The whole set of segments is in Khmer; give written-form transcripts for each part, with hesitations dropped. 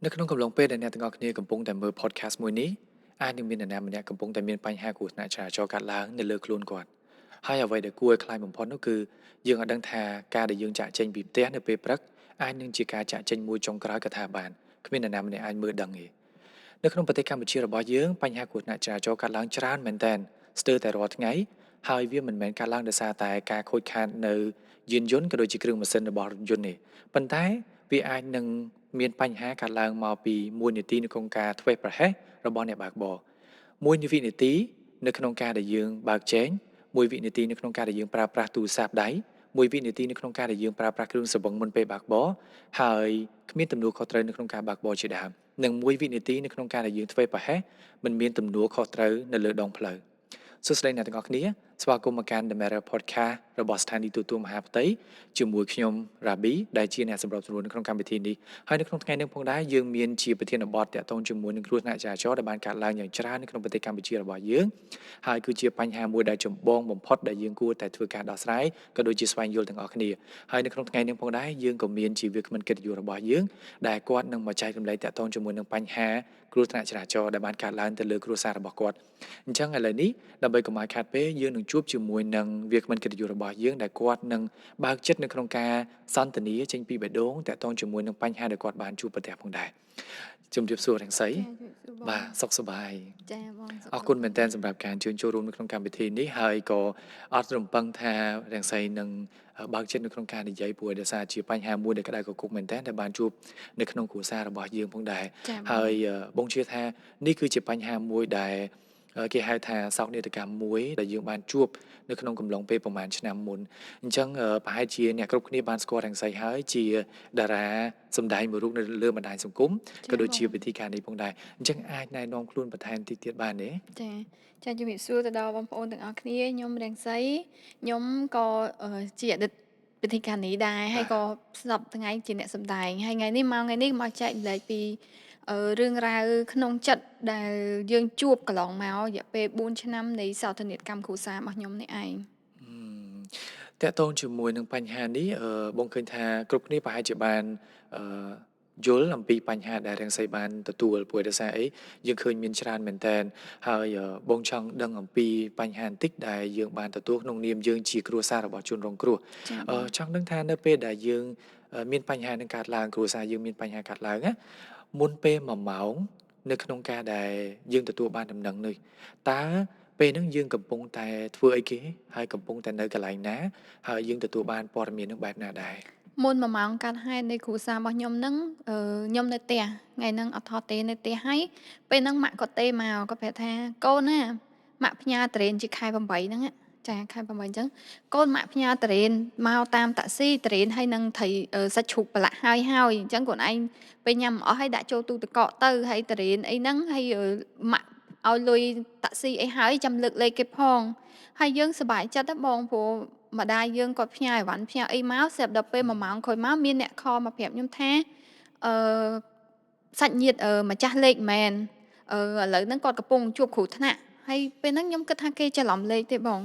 នៅក្នុងកំឡុងពេលដែលអ្នកទាំងអស់គ្នាកំពុងតែមើល podcast មួយនេះអាចនឹងមាននរណាម្នាក់កំពុងតែមានបញ្ហាគ្រោះថ្នាក់ចរាចរណ៍កើតឡើងនៅលើខ្លួនគាត់ហើយអ្វីដែលគួរឲ្យខ្លាចបំផុតនោះគឺយើងអាចដឹងថាការដែលយើងចាក់ចេញពីផ្ទះនៅពេលព្រឹកអាចនឹងជាការចាក់ចេញមួយចុងក្រោយក៏ថាបានគ្មាននរណាម្នាក់អាចមើលដឹងទេនៅក្នុងប្រទេសកម្ពុជារបស់យើងបញ្ហាគ្រោះថ្នាក់ចរាចរណ៍កើតឡើងច្រើនមែនទែនស្ទើរតែរាល់ថ្ងៃហើយវាមិនមែនកើតឡើងដោយសារតែការខូចខាតនៅយានយន្តក៏ដូចជាគ្រឿងម៉ាស៊ីនរបស់រថយន្តទេប៉ុន្តែវាអាចនឹងមានបញ្ហាកើតឡើងមកពីមួយនាទីនៅក្នុងការធ្វេសប្រហែសរបស់អ្នកបើកបរមួយវិនាទីនៅក្នុងការដែលយើងបើកជែងមួយវិនាទីនៅក្នុងការដែលយើងប្រើប្រាស់ទូរស័ព្ទដៃមួយវិនាទីនៅក្នុងការដែលយើងប្រើប្រាស់គ្រឿងស្រវឹងមុនពេលបើកបរហើយគ្មានទំនួលខុសត្រូវនៅក្នុងការបើកបរជាដើមនិងមួយវិនាទីនៅក្នុងការដែលយើងធ្វេសប្រហែសមិនមានទំនួលខុសត្រូវនៅលើដងផ្លូវសួស្តីអ្នកទាំងអស់គ្នាស្វាគមន៍មកកាន់ The Matter Podcast របស់ស្ថានីយ៍ទូរទស្សន៍មហាផ្ទៃជាមួយខ្ញុំ Rabi ដែលជាអ្នកសម្របសម្រួលនៅក្នុងកម្មវិធីនេះហើយនៅក្នុងថ្ងៃនេះផងដែរយើងមានជាប្រធានបទតាក់ទងជាមួយនឹងគ្រោះថ្នាក់ចរាចរណ៍ដែលបានកើតឡើងយ៉ាងច្រើននៅក្នុងប្រទេសកម្ពុជារបស់យើងហើយគឺជាបញ្ហាមួយដែលចម្បងបំផុតដែលយើងគួរតែធ្វើការដោះស្រាយក៏ដូចជាស្វែងយល់ទាំងអស់គ្នាហើយនៅក្នុងថ្ងៃនេះផងដែរយើងក៏មានជាវាគ្មិនកិត្តិយសរបស់យើងដែលគាត់នឹងមកចែករំលែកតាក់ទងជាមួយនឹងបញ្ហាគ្រោះថ្នាក់ចរាចរណ៍ដែលបានកើតឡើងទៅលើគ្រួសាររបស់គាត់អញ្ចឹងឥឡូវនេះដើម្បីកុំឲ្យខាតពេលយើងនឹងជួបជាមួយនឹងវាគ្មិនកិត្តិយសរបស់យើងដែលគាត់នឹងបើកចិត្តនៅក្នុងការសន្ទនាចេញពីបេះដូងតាក់ទងជាមួយនឹងបញ្ហាដែលគាត់បានជួបប្រទះផងដែរជំរាបសួររង្សីបាទសុខសប្បាយចាបងអរគុណមែនទែនសម្រាប់ការអញ្ជើញចូលរួមនៅក្នុងកម្មវិធីនេះហើយក៏អត់រំពឹងថារង្សីនឹងបើកចិត្តនៅក្នុងការនិយាយព្រោះដោយសារជាបញ្ហាមួយដែលក្តៅគគុកមែនទែនដែលបានជួបនៅក្នុងគ្រួសាររបស់យើងផងដែរហើយបងជឿថានេះគឺជាបញ្ហាមួយដែលគេហៅថាសោកនាដកម្មមួយដែលយើងបានជួបនៅក្នុងកំឡុងពេលប្រហែលឆ្នាំមុនអញ្ចឹងប្រហែលជាអ្នកគ្រប់គ្នាបានស្គាល់រង្សីហើយជាតារាសម្ដែងមួយរូបនៅលើបណ្ដាញសង្គមក៏ដូចជាវិធីការនេះផងដែរអញ្ចឹងអាចណែនាំខ្លួនបន្ថែមតិចទៀតបានទេចាចាជំរាបសួរទៅដល់បងប្អូនទាំងអស់គ្នាខ្ញុំរង្សីខ្ញុំក៏ជាអតីតពិធីការនេះដែរហើយក៏សប្តាហ៍ថ្ងៃជាអ្នកសម្ដែងហើយថ្ងៃនេះមកថ្ងៃនេះមកចែករំលែកពីរឿងរ៉ាវក្នុងចិត្តដែលយើងជួបកន្លងមករយៈពេល4ឆ្នាំនៃសោកនាដកម្មគ្រួសាររបស់ខ្ញុំនេះឯងតកតងជាមួយនឹងបញ្ហានេះបងឃើញថាគ្រប់គ្នាប្រហែលជាបានយល់អំពីបញ្ហាដែលរង្សីបានទទួលព្រោះដោយសារអីយើងឃើញមានច្រើនមែនតើហើយបងចង់ដឹងអំពីបញ្ហាបន្តិចដែលយើងបានទទួលក្នុងនាមយើងជាគ្រួសាររបស់ជនរងគ្រោះចង់ដឹងថានៅពេលដែលយើងមានបញ្ហានឹងកើតឡើងគ្រួសារយើងមានបញ្ហាកើតឡើងណាមុនពេល1ម៉ោងនៅក្នុងការដែលយើងទទួលបានដំណឹងនេះតើពេលហ្នឹងយើងកំពុងតែធ្វើអីគេហើយកំពុងតែនៅកន្លែងណាហើយយើងទទួលបានព័ត៌មាននឹងបែបណាដែរមុន1ម៉ោងកាត់ហេតុនៃគ្រួសាររបស់ខ្ញុំហ្នឹងខ្ញុំនៅផ្ទះថ្ងៃហ្នឹងអត់ថតទេនៅផ្ទះហើយពេលហ្នឹងម៉ាក់ក៏ទេមកក៏ប្រាប់ថាកូនណាម៉ាក់ផ្ញើត្រេនជាខែ8ហ្នឹងចាខែ8អញ្ចឹងកូនម៉ាក់ផ្ញើត្រេនមកតាមតាក់ស៊ីត្រេនហើយនឹងត្រីសាច់ជ្រូកប្រឡាក់ហើយហើយអញ្ចឹងខ្លួនឯងពេលញ៉ាំអស់ហើយដាក់ចូលទូទឹកកកទៅហើយត្រេនអីហ្នឹងហើយម៉ាក់ឲ្យលុយតាក់ស៊ីអីហើយចាំលើកលេខគេផងហើយយើងសប្បាយចិត្តណាបងព្រោះម្ដាយយើងគាត់ផ្ញើអីវ៉ាន់ផ្ញើអីមកស្រាប់ដល់ពេល1ម៉ោងក្រោយមកមានអ្នកខលមកប្រាប់ខ្ញុំថាអឺសាច់ញាតិម្ចាស់លេខមែនឥឡូវហ្នឹងគាត់កំពុងជួបគ្រោះថ្នាក់ហើយពេលហ្នឹងខ្ញុំគិតថាគេច្រឡំលេខទេបង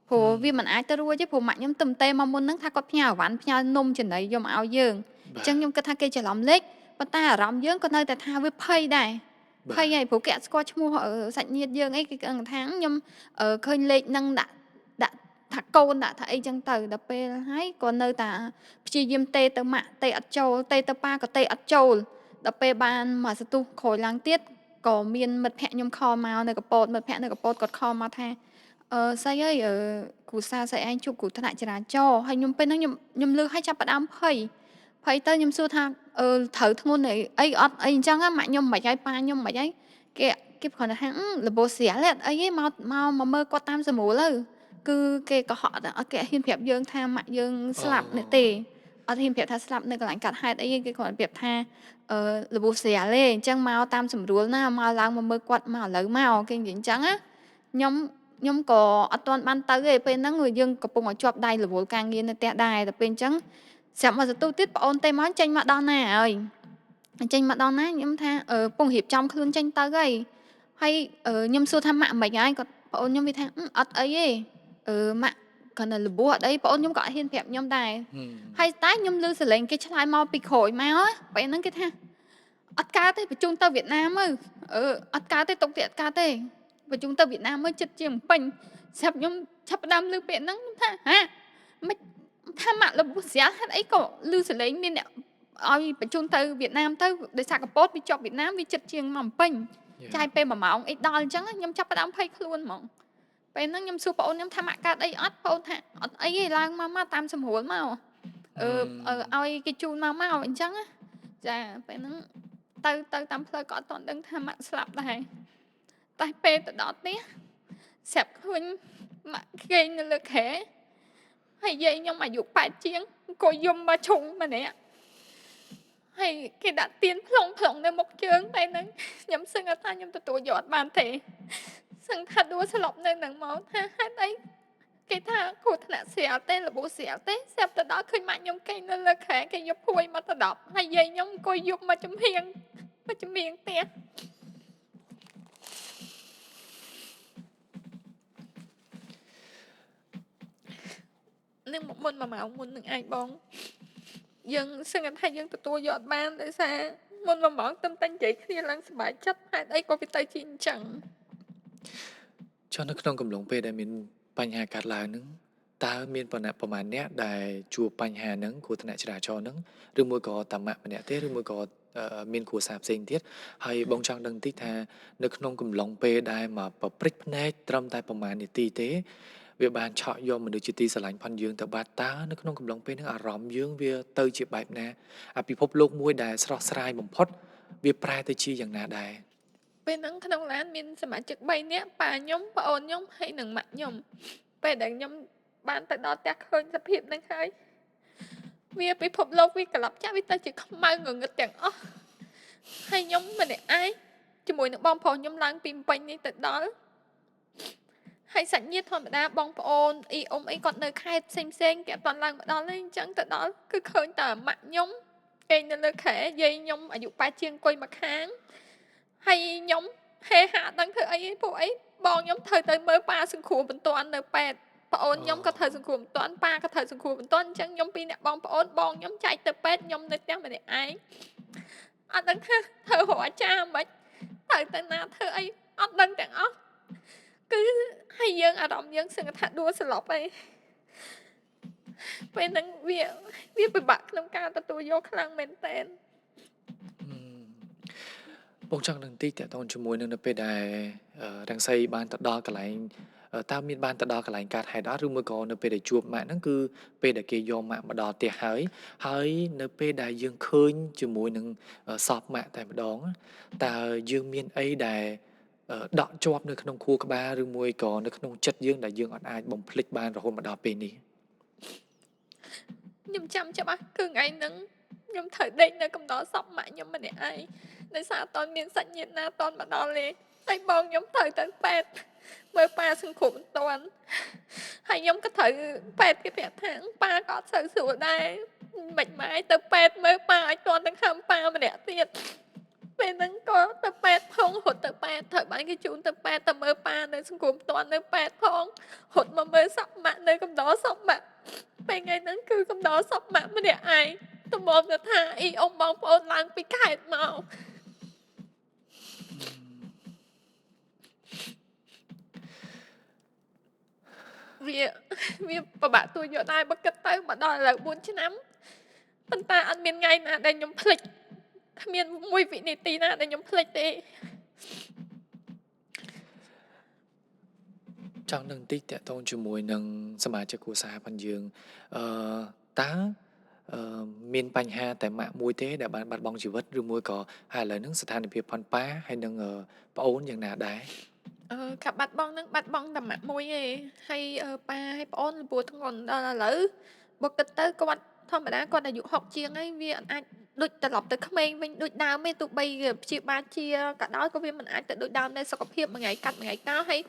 ព្រោះវាមិនអាចទៅរួចទេព្រោះម៉ាក់ខ្ញុំទឹមទេមកមុនហ្នឹងថាគាត់ផ្ញើអីវ៉ាន់ផ្ញើនំចំណីយកមកឲ្យយើងអញ្ចឹងខ្ញុំគិតថាគេច្រឡំលេខប៉ុន្តែអារម្មណ៍យើងក៏នៅតែថាវាភ័យដែរភ័យហើយព្រោះគេអត់ស្គាល់ឈ្មោះសាច់ញាតិយើងអីគេថាខ្ញុំឃើញលេខហ្នឹងដាក់ថាកូនដាក់ថាអីចឹងទៅដល់ពេលហើយក៏នៅតែព្យាយាមទេទៅម៉ាក់ទេអត់ចូលទេទៅប៉ាក៏ទេអត់ចូលដល់ពេលបានមួយសន្ទុះក្រោយឡើងទៀតក៏មានមិត្តភ័ក្ដិខ្ញុំខលមកនៅកពតមិត្តភ័ក្ដិនៅកពតគាត់ខលមកថាស្អីអើយគ្រួសារស្អីឯងជួបគ្រោះថ្នាក់ចរាចរណ៍ហើយខ្ញុំពេលហ្នឹងខ្ញុំលឺឲ្យចាប់ផ្ដើមភ័យភ័យទៅខ្ញុំសួរថាត្រូវធ្ងន់អីអត់អីអញ្ចឹងម៉ាក់ខ្ញុំមិនហើយប៉ាខ្ញុំមិនហើយគេគ្រាន់តែថារបួសស្រាលអត់អីទេមកមកមើលគាត់តាមសម្រួលទៅគឺគេកុហកអត់គេហ៊ានប្រាប់យើងថាម៉ាក់យើងស្លាប់នេះទេអត់ហ៊ានប្រាប់ថាស្លាប់នៅកន្លែងកាត់ហេតុអីគេគ្រាន់តែប្រាប់ថារបួសស្រាលទេអញ្ចឹងមកតាមសម្រួលណាមកឡើងមកមើលគាត់មកឥឡូវមកគេនិយាយអញ្ចឹងណាខ្ញុំក៏អត់ទាន់បានទៅទេពេលហ្នឹងយើងកំពុងឲ្យជាប់ដៃរវល់ការងារនៅផ្ទះដែរតែពេលអញ្ចឹងស្រាប់មកសន្ទុះទៀតប្អូនទេមកចេញមកដល់ណាហើយចេញមកដល់ណាខ្ញុំថាពងរៀបចំខ្លួនចេញទៅហើយហើយខ្ញុំសួរថាម៉ាក់មិនហើយគាត់ប្អូនខ្ញុំវាថាអត់អីទេម៉ាក់គ្រាន់តែរបួសអត់អីប្អូនខ្ញុំក៏អត់ហ៊ានប្រាប់ខ្ញុំដែរហើយតែខ្ញុំឮសលេងគេឆ្លើយមកពីក្រោយមកពេលហ្នឹងគេថា អត់កើតទេបញ្ជូនទៅវៀតណាមទៅអត់កើតទេទុកទៀតអត់កើតទេបញ្ជូនទៅវៀតណាមមើលចិត្តជាងពេញស្រាប់ខ្ញុំឆាប់ផ្ដើមឮពាក្យហ្នឹងថាហាមិនថាម៉ាក់របួសស្រាលហេតុអីក៏ឮសលេងមានអ្នកឲ្យបញ្ជូនទៅវៀតណាមទៅដោយសារកពតវាជាប់វៀតណាមវាចិត្តជាងមកពេញចាយពេល1ម៉ោងអីដល់អញ្ចឹងខ្ញុំចាប់ផ្ដើមភ័យខ្លួនហ្មងពេលហ្នឹងខ្ញុំសួរប្អូនខ្ញុំថាម៉ាក់កើតអីអត់ប្អូនថាអត់អីទេឡើងមកតាមស្រួលមកឲ្យគេជូនមកអញ្ចឹងចាពេលហ្នឹងទៅតាមផ្លូវក៏អត់ទាន់ដឹងថាម៉ាក់ស្លាប់ដែរតែពេលទៅដល់ផ្ទះស្រាប់ឃើញម៉ាក់គេងនៅលើគ្រែហើយយាយខ្ញុំអាយុ8ជាងក៏យំមកឈុងម្នាក់ហើយគេដាក់ទៀនផ្លុងផ្លុងនៅមុខជើងពេលហ្នឹងខ្ញុំសឹងថាខ្ញុំទទួលយកអត់បានទេសឹងថាដួលស្លប់នៅនឹងមកថាហេតុអីគេថាគ្រោះថ្នាក់ស្រាលទេរបួសស្រាលទេស្រាប់ទៅដល់ឃើញម៉ាក់ខ្ញុំគេងនៅលើគ្រែគេយកភួយមកទៅដល់ហើយយាយខ្ញុំអង្គុយយំមកចំហៀងមកចំហៀងផ្ទះនឹងមុន1ម៉ោងមុននឹងអាចបងយើងសឹងថាយើងទទួលយកអត់បានដោយសារមុន1ម៉ោងទំតែនិយាយគ្នាឡើងសប្បាយចិត្តហេតុអីក៏វាទៅជាអញ្ចឹងចុះនៅក្នុងកំឡុងពេលដែលមានបញ្ហាកើតឡើងហ្នឹងតើមានប្រមាណអ្នកដែលជួបបញ្ហាហ្នឹងគ្រោះថ្នាក់ចរាចរណ៍ហ្នឹងឬមួយក៏តាម៉ាក់ម្នាក់ទេឬមួយក៏មានគ្រួសារផ្សេងទៀតហើយបងចង់ដឹងតិចថានៅក្នុងកំឡុងពេលដែលមកប្រព្រឹត្តភ្នែកត្រឹមតែប្រមាណនាទីទេវាបានឆក់យកមនុស្សជាទីស្រឡាញ់ផងយើងទៅបាត់តើនៅក្នុងកំឡុងពេលហ្នឹងអារម្មណ៍យើងវាទៅជាបែបណាអាពិភពលោកមួយដែលស្រស់ស្រាយបំផុតវាប្រែទៅជាយ៉ាងណាដែរពេលហ្នឹងក្នុងឡានមានសមាជិក3នាក់ប៉ាខ្ញុំប្អូនខ្ញុំហើយនិងម៉ាក់ខ្ញុំពេលដែលខ្ញុំបានទៅដល់ផ្ទះឃើញសភាពហ្នឹងហើយវាពិភពលោកវាក្លាប់ចាស់វាទៅជាខ្មៅងងឹតទាំងអស់ហើយខ្ញុំម្នាក់ឯងជាមួយនឹងបងប្រុសខ្ញុំឡើងពីពេញនេះទៅដល់ហើយសាច់ញាតិធម្មតាបងប្អូនអ៊ីអ៊ំអីគាត់នៅខេត្តផ្សេងផ្សេងគេអត់ទាន់ឡើងមកដល់ទេអញ្ចឹងទៅដល់គឺឃើញតែម៉ាក់ខ្ញុំគេងនៅលើគ្រែយាយខ្ញុំអាយុ8ជាងអង្គុយមកខាងហើយខ្ញុំហេហាដឹងធ្វើអីពួកអីបងខ្ញុំត្រូវទៅមើលប៉ាសង្គ្រោះបន្ទាន់នៅពេទ្យប្អូនខ្ញុំក៏ត្រូវសង្គ្រោះបន្ទាន់ប៉ាក៏ត្រូវសង្គ្រោះបន្ទាន់អញ្ចឹងខ្ញុំពីរអ្នកបងប្អូនបងខ្ញុំចែកទៅពេទ្យខ្ញុំនៅផ្ទះម្នាក់ឯងអត់ដឹងថាត្រូវរកអាចារ្យមិនត្រូវទៅណាធ្វើអីអត់ដឹងទាំងអស់គឺហើយយើងអារម្មណ៍យើងសឹងថាដួលស្លប់ឯងពេលហ្នឹងវាពិបាកក្នុងការទទួលយកខ្លាំងមែនតើបងចង់នឹងតិចតើតនជាមួយនឹងនៅពេលដែលរង្សីបានទៅដល់កន្លែងតើមានបានទៅដល់កន្លែងកើតហេតុអត់ឬមួយក៏នៅពេលដែលជួបម៉ាក់ហ្នឹងគឺពេលដែលគេយកម៉ាក់មកដល់ផ្ទះហើយហើយនៅពេលដែលយើងឃើញជាមួយនឹងសពម៉ាក់តែម្ដងតើយើងមានអីដែលដក់ជាប់នៅក្នុងខួរក្បាលឬមួយក៏នៅក្នុងចិត្តយើងដែលយើងអត់អាចបំភ្លេចបានរហូតមកដល់ពេលនេះខ្ញុំចាំច្បាស់គឺថ្ងៃហ្នឹងខ្ញុំត្រូវដេកនៅកំដរសពម៉ាក់ខ្ញុំម្នាក់ឯងដោយសារអត់មានសាច់ញាតិណាតន់មកដល់ទេហើយបងខ្ញុំត្រូវទៅពេទ្យមើលប៉ាសង្គ្រោះបន្ទាន់ហើយខ្ញុំក៏ត្រូវពេទ្យគេប្រាប់ថាប៉ាក៏អត់សូវស្រួលដែរមិនម៉ាយទៅពេទ្យមើលប៉ាឲ្យទាន់ទាំងខាងប៉ាម្នាក់ទៀតពេលហ្នឹងក៏ទៅពេទ្យផងរត់ទៅពេទ្យត្រូវបានគេជូនទៅពេទ្យទៅមើលប៉ានៅសង្គមផ្ទាល់នៅពេទ្យផងរត់មកមើលសពម៉ាក់នៅកំដរសពម៉ាក់ពេលថ្ងៃហ្នឹងគឺកំដរសពម៉ាក់ម្នាក់ឯងទំមទៅថាអ៊ីអ៊ំបងប្អូនឡើងពីខេត្តមកវាពិបាកទួយកដែរបើគិតទៅមកដល់ឥឡូវ4ឆ្នាំប៉ុន្តែអត់មានថ្ងៃណាដែលខ្ញុំភ្លេចគ្មានមួយវិនាទីណាដែលខ្ញុំភ្លេចទេចង់នឹងតិចតាក់ទងជាមួយនឹងសមាជិកគ្រួសារផងយើងតើមានបញ្ហាតែម៉ាក់មួយទេដែលបានបាត់បង់ជីវិតឬមួយក៏ហើយឥឡូវហ្នឹងស្ថានភាពផនប៉ាហើយនឹងប្អូនយ៉ាងណាដែរកាបាត់បង់ហ្នឹងបាត់បង់តែម៉ាក់មួយទេហើយប៉ាហើយប្អូនរបួសធ្ងន់ដល់ឥឡូវបើគិតទៅគាត់ធម្មតាគាត់អាយុ60ជាងហើយវាអាចដូចត្រឡប់ទៅក្មេងវិញដូចដើមទេទោះបីព្យាបាលជាក៏ដោយក៏វាមិនអាចទៅដូចដើមដែរសុខភាពមួយថ្ងៃកាត់មួយថ្ងៃកោហើយ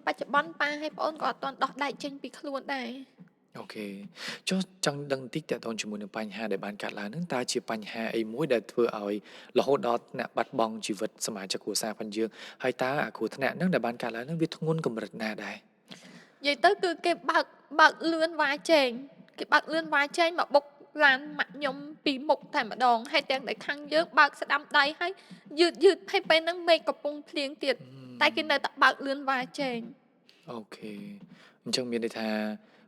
បច្ចុប្បន្នប៉ាហើយប្អូនក៏អត់ទាន់ដោះដែកចេញពីខ្លួនដែរអូខេចុះចង់ដឹងតិចតើតនជាមួយនឹងបញ្ហាដែលបានកើតឡើងហ្នឹងតើជាបញ្ហាអីមួយដែលធ្វើឲ្យរហូតដល់ថ្នាក់បាត់បង់ជីវិតសមាជិកគ្រួសារផងយើងហើយតើអាគ្រោះថ្នាក់ហ្នឹងដែលបានកើតឡើងហ្នឹងវាធ្ងន់កម្រិតណាដែរនិយាយទៅគឺគេបើកលឿនវ៉ាជែងគេបើកលឿនវ៉ាជែងមកបុក ឡានម៉ាក់ខ្ញុំពីមុខតែម្ដងហើយទាំងដែលខាងយើងបើកស្ដាំដៃហើយយឺតយឺតហើយពេលហ្នឹងមេឃកំពុងភ្លៀងទៀតតែគេនៅតែបើកលឿនវ៉ាជែង okay អញ្ចឹងមានន័យថា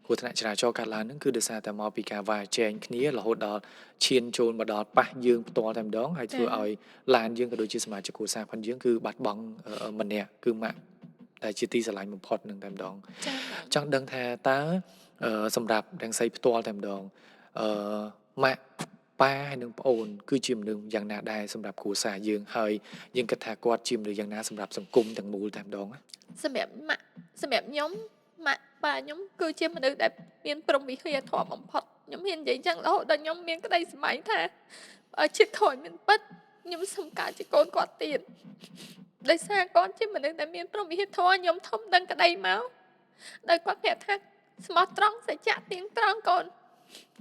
គ្រោះថ្នាក់ចរាចរណ៍កើតឡើងហ្នឹងគឺដោយសារតែមកពីការវ៉ាជែងគ្នារហូតដល់ឈានចូលមកដល់ប៉ះយើងផ្ទាល់តែម្ដងហើយធ្វើឲ្យឡានយើងក៏ដូចជាសមាជិកគ្រួសារផងយើងគឺបាត់បង់ម្នាក់គឺម៉ាក់ដែលជាទីស្រឡាញ់បំផុតនឹងតែម្ដង ចា៎ ចង់ដឹងថាតើសម្រាប់រង្សីផ្ទាល់តែម្ដងម៉ាក់ប៉ាហើយនិងប្អូនគឺជាមនុស្សយ៉ាងណាដែរសម្រាប់គ្រួសារយើងហើយយើងគិតថាគាត់ជាមនុស្សយ៉ាងណាសម្រាប់សង្គមទាំងមូលតែម្ដង សម្រាប់ម៉ាក់សម្រាប់ខ្ញុំម៉ាក់ប៉ាខ្ញុំគឺជាមនុស្សដែលមានព្រហ្មវិហារធម៌បំផុតខ្ញុំហ៊ាននិយាយចឹងរហូតដល់ខ្ញុំមានក្តីសម័យថាបើជាតិក្រោយមានពិតខ្ញុំសុំកើតជាកូនគាត់ទៀតដោយសារគាត់ជាមនុស្សដែលមានព្រហ្មវិហារធម៌ខ្ញុំធំដឹងក្តីមកដោយគាត់ប្រាប់ថាស្មោះត្រង់សច្ចៈទៀងត្រង់កូន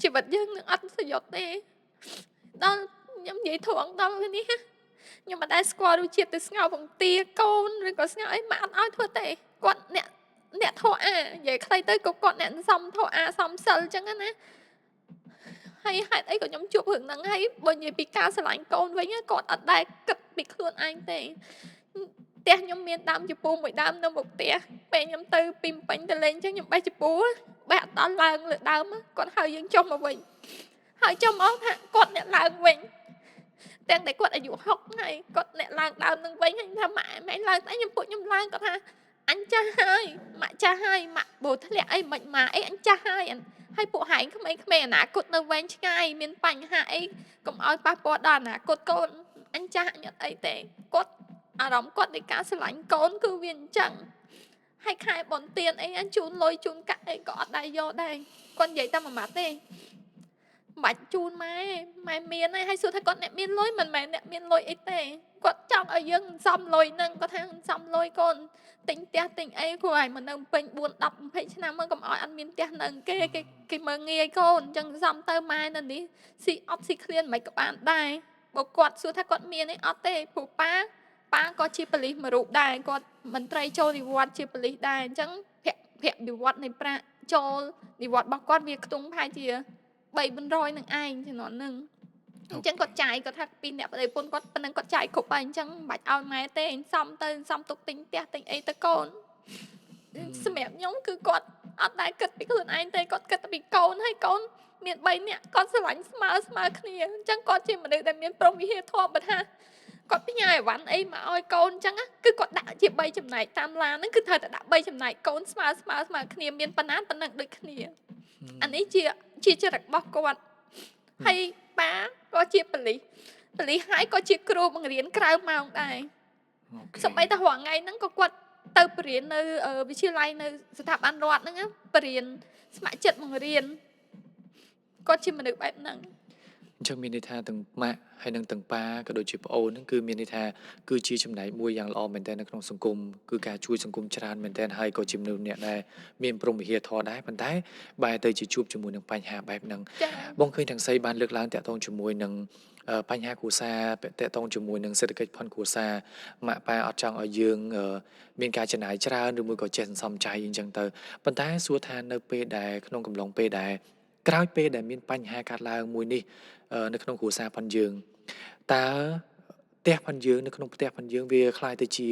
ជីវិតយើងនឹងអត់សយុទ្ធទេដល់ខ្ញុំនិយាយត្រង់ដល់នេះខ្ញុំមិនដែលស្គាល់រសជាតិទៅស្ងោរពងទាកូនឬក៏ស្ងោរអីម៉ាក់អត់ឲ្យធ្វើទេគាត់អ្នកធေါ်អានិយាយខ្លីទៅក៏គាត់អ្នកសំធေါ်អាសំសិលអញ្ចឹងណាហើយហេតុអីក៏ខ្ញុំជួបរឿងហ្នឹងហើយបើនិយាយពីការស្រឡាញ់កូនវិញគាត់អត់ដែលគិតពីខ្លួនឯងទេផ្ទះខ្ញុំមានដើមជពូមួយដើមនៅមុខផ្ទះពេលខ្ញុំទៅពីពេញទៅលេងអញ្ចឹងខ្ញុំបេះជពូបេះអត់ដល់ឡើងលើដើមគាត់ហៅយើងចុះមកវិញហើយចុះមកថាគាត់អ្នកឡើងវិញទាំងតែគាត់អាយុ60ហើយគាត់អ្នកឡើងដើមនឹងវិញហើយថាម៉ាក់ម៉ែឡើងតែខ្ញុំពួកខ្ញុំឡើងគាត់ថាអញចាស់ហើយម៉ាក់ចាស់ហើយម៉ាក់បើធ្លាក់អីមិនម៉ាអីអញចាស់ហើយហើយពួកហែងក្មេងៗអនាគតនៅវែងឆ្ងាយមានបញ្ហាអីកុំឲ្យប៉ះពាល់ដល់អនាគតកូនអញចាស់អញអត់អីទេគាត់អារម្មណ៍គាត់នៃការស្រឡាញ់កូនគឺវាអញ្ចឹងហើយខែបនទៀនអីអញជូនលុយជូនកាក់អីក៏អត់ដែរយកដែរគាត់និយាយតែមួយម៉ាត់ទេមិនបាច់ជូនម៉ែម៉ែមានហើយហើយសួរថាគាត់អ្នកមានលុយមិនមែនអ្នកមានលុយអីទេគាត់ចង់ឲ្យយើងសំលុយហ្នឹងគាត់ថាសំលុយកូនទិញផ្ទះទិញអីព្រោះឲ្យមកនៅពេញ4 10 20ឆ្នាំមកកុំឲ្យអត់មានផ្ទះនៅគេគេមើងងាយកូនអញ្ចឹងសំទៅម៉ែនៅនេះស៊ីអត់ស៊ីឃ្លានមិនក៏បានដែរបើគាត់សួរថាគាត់មានអីអត់ទេព្រោះប៉ាក៏ជាប៉ូលីសមួយរូបដែរគាត់មន្ត្រីចូលនិវត្តន៍ជាប៉ូលីសដែរអញ្ចឹងភ័ក្រនិវត្តន៍នៃប្រាក់ចូលនិវត្តន៍របស់គាត់វាខ្ទង់ប្រហែលជា300 នឹងឯងជំនាន់ហ្នឹងអញ្ចឹងគាត់ចាយគាត់ថាពីអ្នកប្តីប្រពន្ធគាត់ប៉ុណ្ណឹងគាត់ចាយគ្រប់ហើយអញ្ចឹងមិនបាច់ឲ្យម៉ែទេសំទៅសំទុកទិញផ្ទះទិញអីទៅកូនសម្រាប់ខ្ញុំគឺគាត់អត់ដែលគិតពីខ្លួនឯងទេគាត់គិតតែពីកូនហើយកូនមាន3នាក់គាត់ស្រឡាញ់ស្មើគ្នាអញ្ចឹងគាត់ជាមនុស្សដែលមានព្រហ្មវិហារធម៌បើថាគាត់ផ្ញើអីវ៉ាន់អីមកឲ្យកូនអញ្ចឹងគឺគាត់ដាក់ជា3ចំណែកតាមឡានហ្នឹងគឺត្រូវតែដាក់3ចំណែកកូនស្មើគ្នាមានប៉ុណ្ណាប៉ុណ្ណឹងដូចគ្នាអានេះជាចរិតរបស់គាត់ហើយប៉ាក៏ជាប៉ូលីសហើយក៏ជាគ្រូបង្រៀនក្រៅម៉ោងដែរសូម្បីតែរាល់ថ្ងៃហ្នឹងក៏គាត់ទៅបរៀននៅវិទ្យាល័យនៅស្ថាប័នរដ្ឋហ្នឹងបរៀនស្ម័គ្រចិត្តបង្រៀនគាត់ជាមនុស្សបែបហ្នឹង អញ្ចឹងមានន័យថាទាំងម៉ាក់ហើយនិងទាំងប៉ាក៏ដូចជាប្អូនហ្នឹងគឺមានន័យថាគឺជាចំណែកមួយយ៉ាងល្អមែនទែននៅក្នុងសង្គមគឺការជួយសង្គមច្រើនមែនទែនហើយក៏ជាមនុស្សម្នាក់ដែលមានព្រហ្មវិហារធម៌ដែរប៉ុន្តែបែរទៅជាជួបជាមួយនឹងបញ្ហាបែបហ្នឹងបងឃើញទាំងស្រីបានលើកឡើងតាក់ទងជាមួយនឹងបញ្ហាគ្រួសារតាក់ទងជាមួយនឹងសេដ្ឋកិច្ចផនគ្រួសារម៉ាក់ប៉ាអត់ចង់ឲ្យយើងមានការចំណាយច្រើនឬមួយក៏ចេះសន្សំចៃអញ្ចឹងទៅប៉ុន្តែសួរថានៅពេលដែលក្នុងកំឡុងពេលដែលក្រោយពេលដែលមានបញ្ហាកើតឡើងមួយនេះនៅក្នុងគ្រួសារផនយើងតើផ្ទះផនយើងនៅក្នុងផ្ទះផនយើងវាคล้ายទៅជា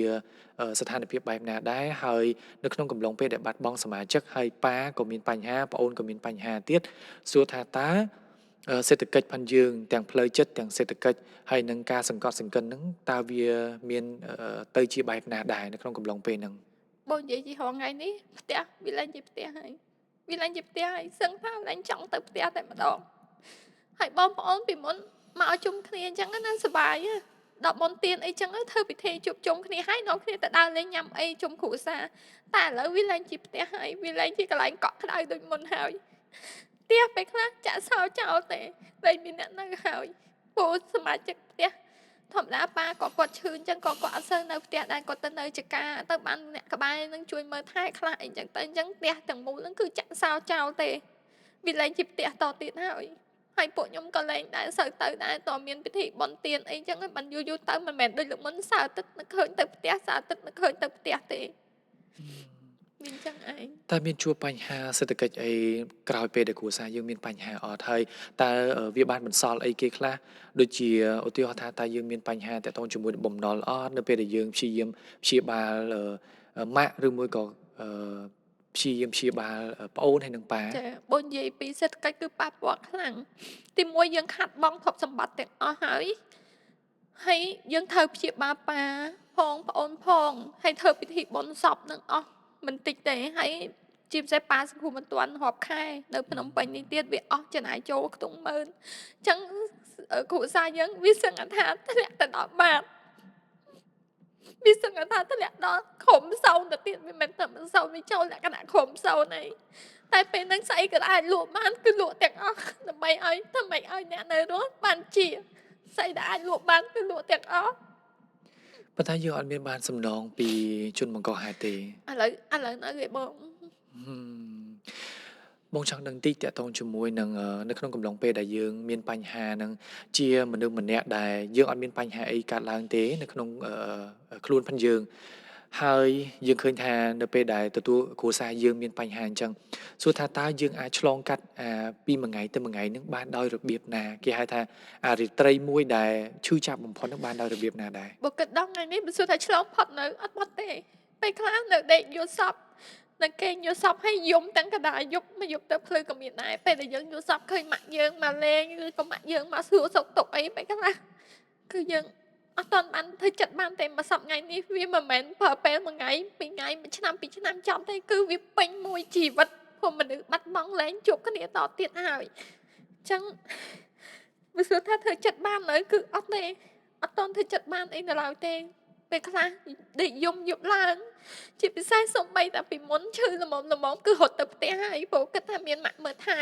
ស្ថានភាពបែបណាដែរហើយនៅក្នុងកំឡុងពេលដែលបាត់បង់សមាជិកហើយប៉ាក៏មានបញ្ហាប្អូនក៏មានបញ្ហាទៀតសួរថាតើសេដ្ឋកិច្ចផនយើងទាំងផ្លូវចិត្តទាំងសេដ្ឋកិច្ចហើយនឹងការសង្កត់សង្កិនហ្នឹងតើវាមានទៅជាបែបណាដែរនៅក្នុងកំឡុងពេលហ្នឹងបងនិយាយជារាល់ថ្ងៃនេះផ្ទះវាឡើងជាផ្ទះហើយវាឡើងជាផ្ទះហើយសឹងថាឡើងចង់ទៅផ្ទះតែម្ដងហើយបងប្អូនពីមុនមកឲ្យជុំគ្នាអញ្ចឹងណាសប្បាយដល់បុណ្យទានអីចឹងធ្វើពិធីជួបជុំគ្នាហើយនាំគ្នាទៅដើរលេងញ៉ាំអីជុំគ្រួសារតែឥឡូវវាឡើងជាផ្ទះហើយវាឡើងជាកន្លែងកក់ក្ដៅដូចមុនហើយផ្ទះពេលខ្លះចាក់សោចោលទេលែងមានអ្នកនៅហើយព្រោះសមាជិកផ្ទះធម្មតាប៉ាក៏គាត់ឈឺអញ្ចឹងក៏គាត់អត់សូវនៅផ្ទះដែរគាត់ទៅនៅចការទៅបានអ្នកក្បែរនឹងជួយមើលថែខ្លះអីចឹងទៅអញ្ចឹងផ្ទះទាំងមូលហ្នឹងគឺចាក់សោចោលទេវាលែងជាផ្ទះតទៀតហើយហើយពួកខ្ញុំក៏លែងដែរសូវទៅដែរតមានពិធីបុណ្យទានអីចឹងបានយូរយូរទៅមិនមែនដូចលើកមុនសៅរ៍អាទិត្យនឹកឃើញទៅផ្ទះសៅរ៍អាទិត្យនឹកឃើញទៅផ្ទះទេ មានចឹងឯង តែមានជួបបញ្ហាសេដ្ឋកិច្ចអីក្រោយពេលដែលគ្រួសារយើងមានបញ្ហាអត់ហើយតើវាបានបន្សល់អីគេខ្លះដូចជាឧទាហរណ៍ថាតើយើងមានបញ្ហាតាក់ទងជាមួយនឹងបំណុលអត់នៅពេលដែលយើងព្យាយាមព្យាបាលម៉ាក់ឬមួយក៏ព្យាយាមព្យាបាលប្អូនហើយនឹងប៉ា ចាបើនិយាយពីសេដ្ឋកិច្ចគឺប៉ះពាល់ខ្លាំងទីមួយយើងខាត់បងទ្រព្យសម្បត្តិទាំងអស់ហើយហើយយើងត្រូវព្យាបាលប៉ាផងប្អូនផងហើយធ្វើពិធីបុណ្យសពនឹងអស់មិនតិចទេហើយជាពិសេសប៉ាសង្គមមិនទាន់រាប់ខែនៅភ្នំពេញនេះទៀតវាអស់ចំណាយចូលខ្ទង់ម៉ឺនអញ្ចឹងគ្រួសារយើងវាសឹងថាធ្លាក់ទៅដល់បាតវាសឹងថាធ្លាក់ដល់ក្រុមសោនទៅទៀតវាមិនតែមិនសោនវាចូលលក្ខណៈក្រុមសោនអីតែពេលហ្នឹងស្អីក៏អាចលក់បានគឺលក់ទាំងអស់ដើម្បីឲ្យធ្វើម៉េចឲ្យអ្នកនៅរស់បានជាស្អីដែលអាចលក់បានគឺលក់ទាំងអស់ ប៉ុន្តែយើងអត់មានបានសំណងពីជនបង្កហេតុទេ ឥឡូវឥឡូវនៅឯបង បងចង់ដឹងតិចតាក់ទងជាមួយនឹងនៅក្នុងកំឡុងពេលដែលយើងមានបញ្ហានឹងជាមនុស្សម្នាក់ដែលយើងអត់មានបញ្ហាអីកើតឡើងទេនៅក្នុងខ្លួនផងយើងហើយយើងឃើញថានៅពេលដែលទទួលគ្រួសារយើងមានបញ្ហាអញ្ចឹងសួរថាតើយើងអាចឆ្លងកាត់អាពីមួយថ្ងៃទៅមួយថ្ងៃនឹងបានដោយរបៀបណាគេហៅថាអារាត្រីមួយដែលឈឺចាប់បំផុតនឹងបានដោយរបៀបណាដែរ បើគិតដល់ថ្ងៃនេះបើសួរថាឆ្លងផុតនៅអត់ផុតទេពេលខ្លះនៅដេកយល់សពនៅគេងយល់សពហើយយំទាំងកណ្ដាលយប់មកយប់ទៅភ្លឺក៏មានដែរពេលដែលយើងយល់សពឃើញម៉ាក់យើងមកលេងឬក៏ម៉ាក់យើងមកសួរសុខទុក្ខអីពេលខ្លះគឺយើងអត់ទាន់បានធ្វើចិត្តបានទេមកសប្ថ្ងៃនេះវាមិនមែនប្រើពេលមួយថ្ងៃពីរថ្ងៃមួយឆ្នាំពីរឆ្នាំចំទេគឺវាពេញមួយជីវិតព្រោះមនុស្សបាត់បង់លែងជួបគ្នាតទៀតហើយអញ្ចឹងបើសួរថាធ្វើចិត្តបាននៅគឺអត់ទេអត់ទាន់ធ្វើចិត្តបានអីនៅឡើយទេពេលខ្លះដេកយំយប់ឡើងជាពិសេសសូម្បីតែពីមុនឈឺល្មមល្មមគឺរត់ទៅផ្ទះហើយព្រោះគិតថាមានម៉ាក់មើលថែ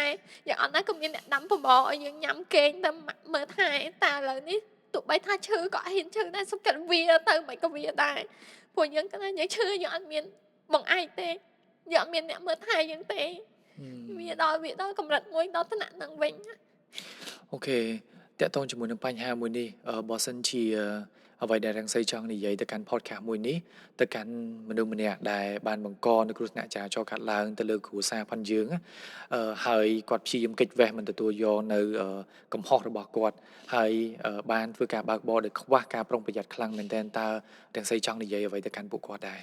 យ៉ាងអត់ណាក៏មានអ្នកដាំប្រមឲ្យយើងញ៉ាំគេងទៅម៉ាក់មើលថែតែឥឡូវនេះទោះបីថាឈឺក៏អត់ហ៊ានឈឺដែរសុខចិត្តវាទៅមិនក៏វាដែរព្រោះយើងគិតថាយើងឈឺយើងអត់មានបងឯងទេយើងអត់មានអ្នកមើលថែយើងទេវាដល់កម្រិតមួយដល់ថ្នាក់ហ្នឹងវិញ OK តាក់ទងជាមួយនឹងបញ្ហាមួយនេះបើសិនជាអ្វីដែលរង្សីចង់និយាយទៅកាន់ podcast មួយនេះទៅកាន់មនុស្សម្នាក់ដែលបានបង្កនៅគ្រោះថ្នាក់ចរាចរណ៍កើតឡើងទៅលើគ្រួសារផងយើងហើយគាត់ព្យាយាមគេចវេះមិនទទួលយកនៅកំហុសរបស់គាត់ហើយបានធ្វើការបើកបរដោយខ្វះការប្រុងប្រយ័ត្នខ្លាំងមែនទែនតើរង្សីចង់និយាយអ្វីទៅកាន់ពួកគាត់ដែរ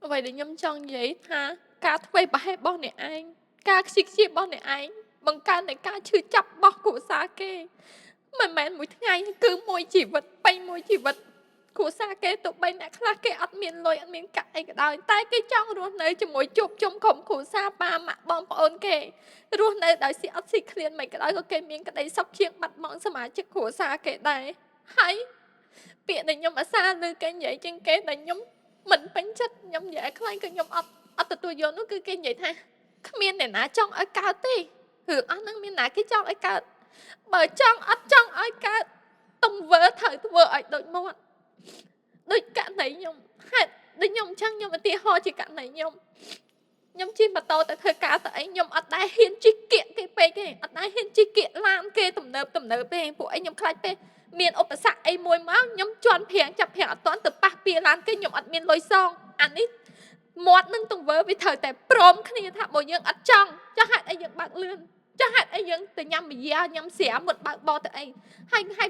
អ្វីដែលខ្ញុំចង់និយាយថាការធ្វើប្រហែសរបស់អ្នកឯងការខ្ជិះខ្ជារបស់អ្នកឯងបង្កើននៃការឈឺចាប់របស់គ្រួសារគេមិនមែនមួយថ្ងៃគឺមួយជីវិតពេញមួយជីវិតគ្រួសារគេទោះបីអ្នកខ្លះគេអត់មានលុយអត់មានកាក់អីក៏ដោយតែគេចង់រស់នៅជាមួយជួបជុំក្រុមគ្រួសារប៉ាម៉ាក់បងប្អូនគេរស់នៅដោយស៊ីអត់ស៊ីឃ្លានមិនក៏ដោយក៏គេមានក្តីសុខជាងបាត់បង់សមាជិកគ្រួសារគេដែរហើយពាក្យដែលខ្ញុំអាសាឮគេនិយាយជាងគេដែលខ្ញុំមិនពេញចិត្តខ្ញុំនិយាយខ្លាំងគឺខ្ញុំអត់ទទួលយកនោះគឺគេនិយាយថាគ្មានអ្នកណាចង់ឲ្យកើតទេរឿងអស់ហ្នឹងមានណាគេចង់ឲ្យកើតបើចង់អត់ចង់ឲ្យកើតទង្វើត្រូវធ្វើឲ្យដូចមាត់ដូចករណីខ្ញុំហេតុដូចខ្ញុំអញ្ចឹងខ្ញុំឧទាហរណ៍ជាករណីខ្ញុំខ្ញុំជិះម៉ូតូទៅធ្វើការទៅអីខ្ញុំអត់ដែលហ៊ានជិះគៀកគេពេកទេអត់ដែលហ៊ានជិះគៀកឡានគេទំនើបទំនើបទេពួកអីខ្ញុំខ្លាចពេកមានឧបសគ្គអីមួយមកខ្ញុំជន់ព្រាងចាប់ព្រាងអត់ទាន់ទៅប៉ះពៀឡានគេខ្ញុំអត់មានលុយសងអានេះមាត់នឹងទង្វើវាត្រូវតែព្រមគ្នាថាបើយើងអត់ចង់ចុះហេតុអីយើងបើកលឿនចុះហេតុអីយើងទៅញ៉ាំបយាញ៉ាំស្រាមុនបើកបរទៅអីហើយហើយ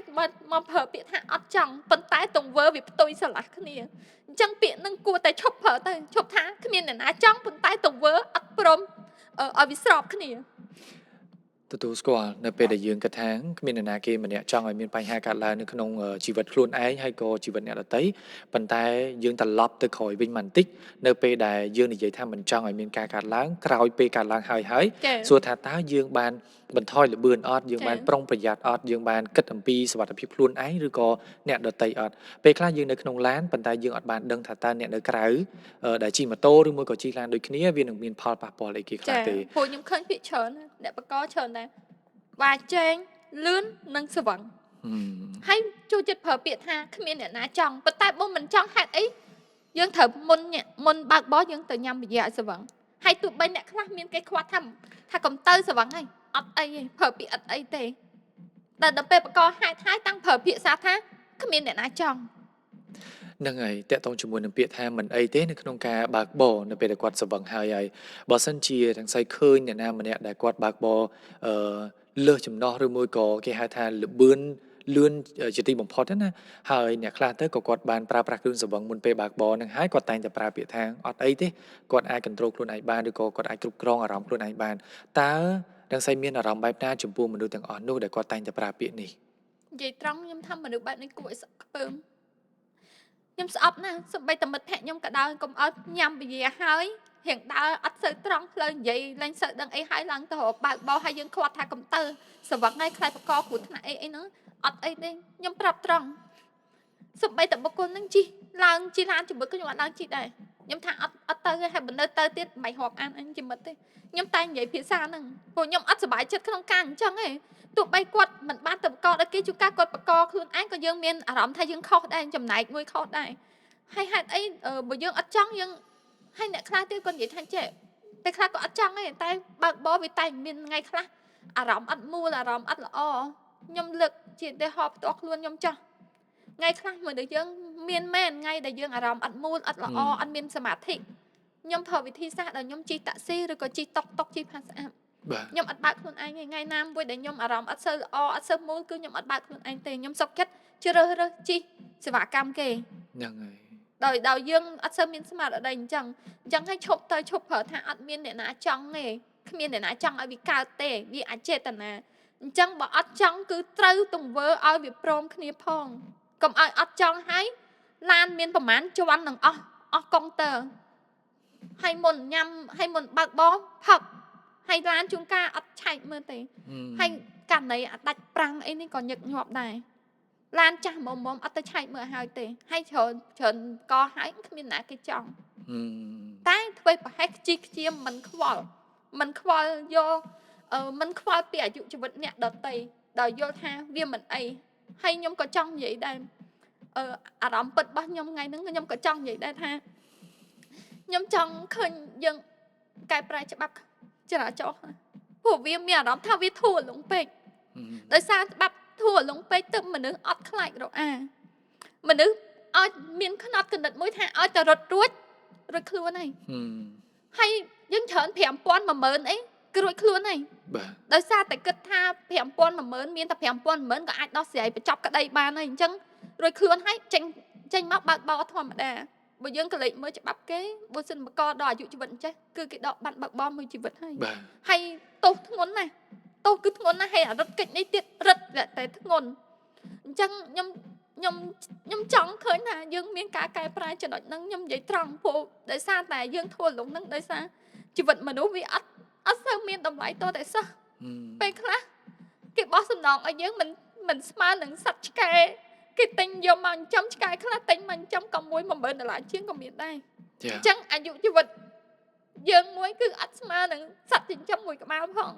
មកប្រើពាក្យថាអត់ចង់ប៉ុន្តែទង្វើវាផ្ទុយស្រឡះគ្នាអញ្ចឹងពាក្យនឹងគួរតែឈប់ប្រើទៅឈប់ថាគ្មានអ្នកណាចង់ប៉ុន្តែទង្វើអត់ព្រមឲ្យវាស្របគ្នា ទទួលស្គាល់នៅពេលដែលយើងគិតថាគ្មាននរណាគេម្នាក់ចង់ឲ្យមានបញ្ហាកើតឡើងនៅក្នុងជីវិតខ្លួនឯងហើយក៏ជីវិតអ្នកដទៃប៉ុន្តែយើងត្រឡប់ទៅក្រោយវិញបន្តិចនៅពេលដែលយើងនិយាយថាមិនចង់ឲ្យមានការកើតឡើងក្រោយពេលកើតឡើងហើយហើយសួរថាតើយើងបានបន្ថយល្បឿនអត់យើងបានប្រុងប្រយ័ត្នអត់យើងបានគិតអំពីសុវត្ថិភាពខ្លួនឯងឬក៏អ្នកដទៃអត់ពេលខ្លះយើងនៅក្នុងឡានប៉ុន្តែយើងអត់បានដឹងថាតើអ្នកនៅក្រៅដែលជិះម៉ូតូឬមួយក៏ជិះឡានដូចគ្នាវានឹងមានផលប៉ះពាល់អីគេខ្លះទេ ព្រោះខ្ញុំឃើញភាគច្រើនអ្នកបកច្រើនដែរវ៉ាចែងលឿននិងស្វឹងហើយចូលចិត្តប្រើពាក្យថាគ្មានអ្នកណាចង់ប៉ុន្តែបើមិនចង់ហេតុអីយើងត្រូវមុនមុនបើកបរយើងទៅញ៉ាំបយាឲ្យស្វឹងហើយទោះបីអ្នកខ្លះមានគេខ្វាត់ថាថាកុំទៅស្វឹងហើយអត់អីទេប្រើពាក្យអត់អីទេតែដល់ពេលបកហេតុហើយតាំងប្រើពាក្យសាថាគ្មានអ្នកណាចង់ ហ្នឹងហើយតាក់ទងជាមួយនឹងពាក្យថាមិនអីទេនៅក្នុងការបើកបរនៅពេលដែលគាត់ស្រវឹងហើយហើយបើសិនជាទាំងស្រីឃើញអ្នកណាម្នាក់ដែលគាត់បើកបរអឺលើសចំណោះឬមួយក៏គេហៅថាល្បឿនលឿនជាទីបំផុតណាហើយអ្នកខ្លះទៅក៏គាត់បានប្រើប្រាស់គ្រឿងស្រវឹងមុនពេលបើកបរហ្នឹងហើយគាត់តែងតែប្រើពាក្យថាអត់អីទេគាត់អាច control ខ្លួនឯងបានឬក៏គាត់អាចគ្រប់គ្រងអារម្មណ៍ខ្លួនឯងបានតើទាំងស្រីមានអារម្មណ៍បែបណាចំពោះមនុស្សទាំងអស់នោះដែលគាត់តែងតែប្រើពាក្យនេះ និយាយត្រង់ខ្ញុំថាមនុស្សបែបនេះគួរឲ្យស្អប់ខ្ពើមខ្ញុំស្អប់ណាស់សូម្បីតែមិត្តភក្តិខ្ញុំក៏ដោយកុំឲ្យញ៉ាំបយាហើយរៀងដើរអត់សូវត្រង់ផ្លូវនិយាយលែងសូវដឹងអីហើយឡើងទៅរកបើកបោហើយយើងខ្វាត់ថាកុំទៅស្រវឹងហើយខ្លាចបកគ្រោះថ្នាក់អីអីហ្នឹងអត់អីទេខ្ញុំប្រាប់ត្រង់សូម្បីតែបុគ្គលហ្នឹងជិះឡើងជិះឡានជាមួយខ្ញុំអត់ឡើងជិះដែរខ្ញុំថាអត់អត់ទៅទេហើយបើនៅទៅទៀតមិនរាប់អានអញជាមិត្តទេខ្ញុំតែនិយាយភាសាហ្នឹងព្រោះខ្ញុំអត់សប្បាយចិត្តក្នុងការអញ្ចឹងទេទោះបីគាត់មិនបានទៅបកដល់គេជួនកាលគាត់បកខ្លួនឯងក៏យើងមានអារម្មណ៍ថាយើងខុសដែរចំណែកមួយខុសដែរហើយហេតុអីបើយើងអត់ចង់យើងហើយអ្នកខ្លះទៀតគាត់និយាយថាចេះតែខ្លះក៏អត់ចង់ទេតែបើកបរវាតែមានថ្ងៃខ្លះអារម្មណ៍អត់មូលអារម្មណ៍អត់ល្អខ្ញុំលើកជាឧទាហរណ៍ផ្ទាល់ខ្លួនខ្ញុំចោះថ្ងៃខ្លះមនុស្សយើងមានមែនថ្ងៃដែលយើងអារម្មណ៍អត់មូលអត់ល្អអត់មានសមាធិខ្ញុំប្រើវិធីសាស្ត្រដែលខ្ញុំជិះតាក់ស៊ីឬក៏ជិះតុកតុកជិះផាសអាប់ បាទ ខ្ញុំអត់បើកខ្លួនឯងទេថ្ងៃណាមួយដែលខ្ញុំអារម្មណ៍អត់សូវល្អអត់សូវមូលគឺខ្ញុំអត់បើកខ្លួនឯងទេខ្ញុំសុខចិត្តជ្រើសរើសជិះសេវាកម្មគេ ហ្នឹងហើយ ដោយដោយយើងអត់សូវមានស្មារតីអញ្ចឹងអញ្ចឹងឲ្យឈប់ទៅឈប់ប្រើថាអត់មានអ្នកណាចង់ទេគ្មានអ្នកណាចង់ឲ្យវាកើតទេវាអចេតនាអញ្ចឹងបើអត់ចង់គឺត្រូវទង្វើឲ្យវាព្រមគ្នាផងកុំឲ្យអត់ចង់ហើយឡានមានប្រមាណជាន់នឹងអស់អស់កុងទ័រហើយមុនញ៉ាំហើយមុនបើកបរផឹកហើយឡានជួនកាលអត់ឆែកមើលទេ ហើយករណីអាដាច់ប្រាំងអីនេះក៏ញឹកញាប់ដែរឡានចាស់មុំមុំអត់ទៅឆែកមើលឲ្យហើយទេហើយច្រើនច្រើនកហើយគ្មានណាគេចង់ តែធ្វើប្រហែសខ្ជិះខ្ជាមមិនខ្វល់មិនខ្វល់យកមិនខ្វល់ពីអាយុជីវិតអ្នកដតីដោយយល់ថាវាមិនអីហើយខ្ញុំក៏ចង់និយាយដែរអឺអារម្មណ៍ពិតរបស់ខ្ញុំថ្ងៃហ្នឹងខ្ញុំក៏ចង់និយាយដែរថាខ្ញុំចង់ឃើញយើងកែប្រែច្បាប់ចរាចរណ៍ខ្លះព្រោះវាមានអារម្មណ៍ថាវាធូរលងពេក ដោយសារច្បាប់ធូរលងពេកទៅមនុស្សអត់ខ្លាចរអាមនុស្សឲ្យមានខ្នត់គណិតមួយថាឲ្យតែរត់រួចរួចខ្លួនហើយ ហើយយើងច្រើន5000 10000អីគឺរួចខ្លួនហើយ បាទ ដោយសារតែគិតថា5000 10000មានតែ5000 10000ក៏អាចដោះស្រាយបញ្ចប់ក្តីបានហើយអញ្ចឹងរួចខ្លួនហើយចេញចេញមកបើកបរធម្មតាបើយើងក៏លេចមើលច្បាប់គេបើសិនបកដល់អាយុជីវិតអញ្ចេះគឺគេដកបាត់បើកបរមួយជីវិតហើយ បាទ ហើយទោសធ្ងន់ណាស់ទោសគឺធ្ងន់ណាស់ហើយអារឹតកិច្ចនេះទៀតរឹតតែធ្ងន់អញ្ចឹងខ្ញុំខ្ញុំខ្ញុំចង់ឃើញថាយើងមានការកែប្រែចំណុចហ្នឹងខ្ញុំនិយាយត្រង់ព្រោះដោយសារតែយើងធ្វើលងហ្នឹងដោយសារជីវិតមនុស្សវាអត់អត់សូវមានតម្លៃតតែសោះ ពេលខ្លះគេបោះសំណងឲ្យយើងមិនមិនស្មើនឹងសត្វឆ្កែគេទិញយកមកចិញ្ចឹមឆ្កែខ្លះទិញមកចិញ្ចឹមក៏មួយ10000ដុល្លារជាងក៏មានដែរ ចា អញ្ចឹងអាយុជីវិតយើងមួយគឺអត់ស្មើនឹងសត្វចិញ្ចឹមមួយក្បាលផង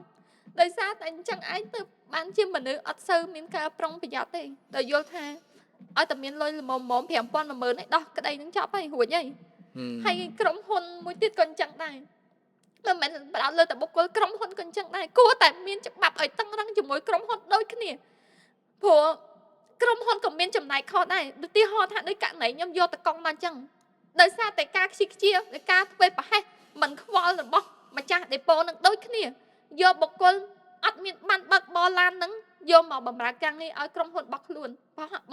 ដោយសារតែអញ្ចឹងឯងទៅបានជាមនុស្សអត់សូវមានការប្រុងប្រយ័ត្នទេដោយយល់ថាឲ្យតែមានលុយល្មមៗ5000 10000ឯងដោះក្តីនឹងចប់ហើយរួចហើយ ហើយក្រុមហ៊ុនមួយទៀតក៏អញ្ចឹងដែរមិនមែនបដោតលើតែបុគ្គលក្រុមហ៊ុនក៏អញ្ចឹងដែរគួរតែមានច្បាប់ឲ្យតឹងរឹងជាមួយក្រុមហ៊ុនដូចគ្នាព្រោះក្រុមហ៊ុនក៏មានចំណែកខុសដែរឧទាហរណ៍ថាដូចករណីខ្ញុំយកតកង់មកអញ្ចឹងដោយសារតែការខ្ជិះខ្ជាដោយការធ្វើប្រហែសមិនខ្វល់របស់ម្ចាស់ដេប៉ូនឹងដូចគ្នាយកបុគ្គលអត់មានបានបើកបរឡាននឹងយកមកបម្រើការងារឲ្យក្រុមហ៊ុនរបស់ខ្លួន